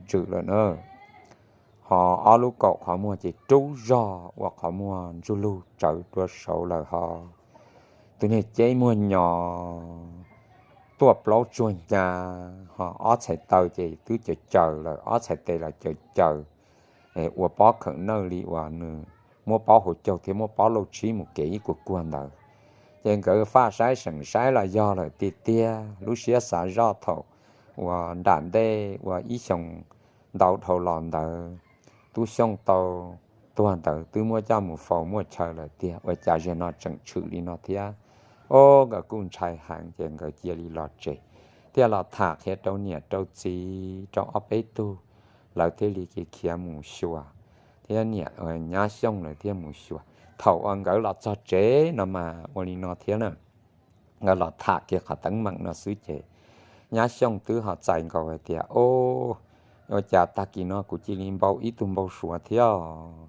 ntsws lawm na, ho ob lub kaum qhov muag ces rub zog ua qhov muag ntsuj lug tsawv rua saud lawm ho tus niag ceb muag nyo tuaj plaub tsuag hnyav, ho ob txhais taw ces twb caws caws lawm, ob txhais tes los caws caws, ua pob khawm nawj li uas nws muab pob hauv caug thiab muab pob lauj tshib mus kev ib kuag kuag ntawd. Ces nkawd faj saib seem saib los yog lawm tiag tiag. Lub siab xav zoj thaum uas nram ntej uas ib xyoos ntau dhau los ntawd, Tub Xyooj tau tuag ntawd twb muab coj mus faus muaj chaw lawm tiag, ua cas zaum no tseem tshwm li no thiab. O, nkawd kuj ntshai heev ces nkawd cia li los tsev, thiaj los tham qhia rau niam rau txiv rau ob peb tug, lawv thiaj li khiav mus xyuas, thiab niam nyab Xyooj lawv thiaj mus xyuas. Thaum uas nkawd los txog tsev no mas ua li no thiab na, nkawd los tham kiag qhov teeb meem no xwb ces nyab Xyooj twb ho txais nkaus hais tias, O, ua cas tag kis no kuv cia li npau ib tug npau suav thiab,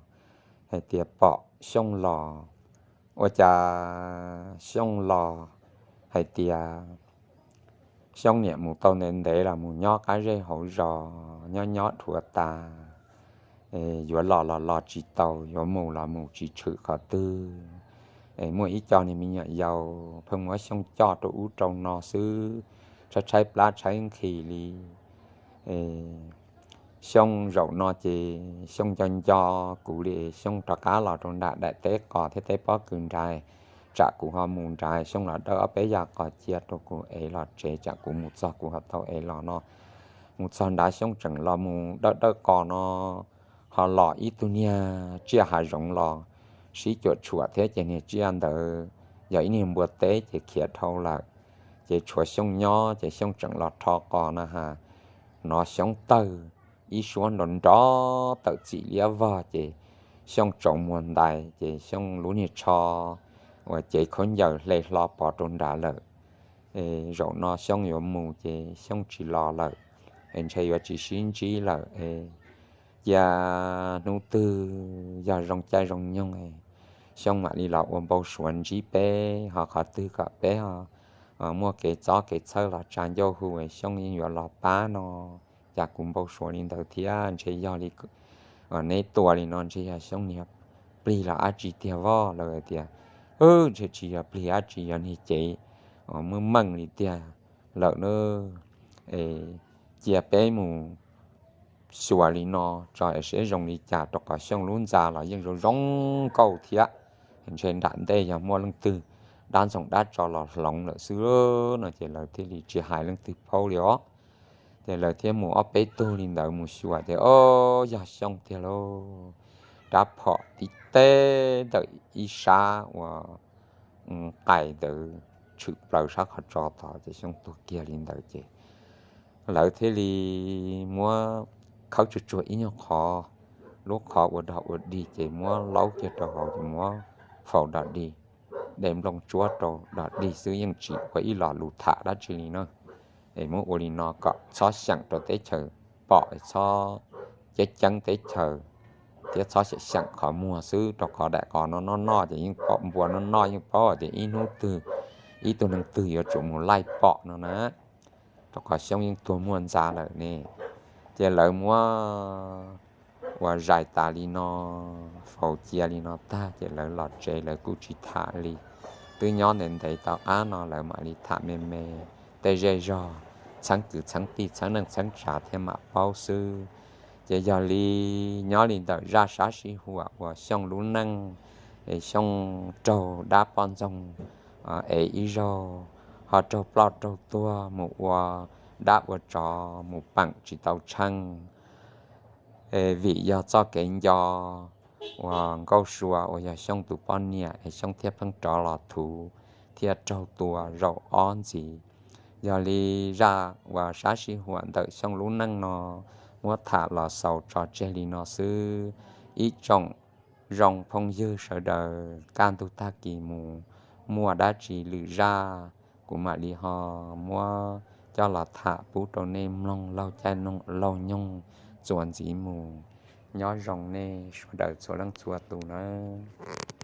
hais tias pom Xyooj los, ua cas Xyooj los hais tias Xyooj niam mus tau ntev ntev los mus nyob qab zej hauv zos nyob nyob dhuav tas, yuav los los los tsis tau, yuav mus los mus tsis tshwm qhov twg. Muaj ib co niag me nyuam yaus pheej muab Xyooj coj rau ub rau no xwb, tshaib tshaib plab tshaib nqhis li. Xyooj zaum no ces Xyooj nco nco kuv li, Xyooj rov qab los rau nram daim teb qos thiab teb pob kws nrad, tsam kuv ho mus nrad Xyooj los dawb ob peb yam qos cia rau kuv ev los tsev, tsam kuv mus txog kuv ho tau ev los no. Mus txog nrad Xyooj tseem los mus dawb dawb qos no, ho los ib tug niag tsiaj hav zoov los sib cuam tshuam thiab ces niag tsiaj ntawd yog ib niag npua teb ces khiav dhau lawm. Ces tshuav Xyooj nyob ces Xyooj tseem los rho qos na has, hnov Xyooj tawg ib suab nrov nrov tawm txim liab vog ces Xyooj tsaus muag ntais ces Xyooj lub niag tsho uas cev khaub ncaws hle hlo pov rau nrad lawm. Zaum no Xyooj yuav mus ces Xyooj tsis los lawm, ntshe yuav tsis sib ntsib lawm. Cia hnub twg yog zoo caij zoo nyoog, Xyooj mam li los ua npau suav ntsib peb ho qhov twg kom peb muaj kev txob kev txhawj los tsa ncauj hu, Xyooj yeej yuav los pab no. Cas kuv npau suav li ntawd thiab, ntshe yog li neb tua li no ntshe yog Xyooj niag plig los dab tsi tiag voj. Lawv hais tias, Ntshe tsis yog plig dab tsi, yog niag cev muaj meej li tiag lawm na. Cia peb mus xyuas li no tso es seb zoo li cas, rau qhov Xyooj lub ntxa los yeej zoo zoo nkauj thiab. Ntshe nram ntej yog muaj leej twg dab ntxoog dab tso los hloov lawm xwb no ces lawv thiaj li tsis hais leej twg paub li os. Ces lawv thiaj mus ob peb tug li ntawd mus xyuas ces o, yog Xyooj tiag lauj. Rab phom tib teb ntawm ib sab uas qais ntawd tshwm plaws sab qhov tso tod ces Xyooj tuag kiag li ntawd ces lawv thiaj li muab khawb tsuag tsuag ib nyuag qhov, lub qhov ua dog ua dig ces muab laub kiag rau hauv ces muab faus dog dig, de nplooj tsuab rau dog dig xwb, yeej tsis ua ib lo lus tham dab tsi li na. Es muab ua li no kom txhob xyeem rau teb chaws pom, txhob ceeb ceeb teb chaws thiab txhob xyeem xyeem qhov muag xwb, rau qhov daim qos no noj noj ces yeej paub, npua noj noj yeej paub tias ib hnub twg ib tug neeg twg yuav tsum mus laij pom no na. Rau qhov Xyooj yeej tuag muaj ntxa lawm ne. Ces lawv muab ua zais tas li no, faus cia li no tag ces lawv los tsev, lawv kuj tsis tham li. twb nyob ntev ntev tom qab no lawv mam li tham me me, tej zej zog txheeb kwv txheeb tij txheeb neej txheeb tsav thiaj mam paub xwb. Ces yog li nyob li ntawm zaj sab sij huam uas Xyooj lub neej, es Xyooj raug dab poj ntxoog ev ib zaug, ho raug ploj raug tuag mus ua dab ua tsov mus peem tsis tau tsheej. Vim yog txoj kev nco uas Nkauj Sua uas yog Xyooj tus poj niam es Xyooj thiaj pheej rov los thuv thiab raug tua zaum ob ntxiv. Yog li zaj uas sab sij huam ntawm Xyooj lub neej no muab tham los xaus tso tseg li no xwb. Ib tsoom zoo phooj ywg sawv daws, kaj ntug tag kis mus muaj dab tsi lwm zaj kuv mam li ho muab coj los tham pub rau nej mloog laug caij laug nyoog txuas ntxiv mus. Nyob zoo nej sawv daws txhua leej txhua tus nawb.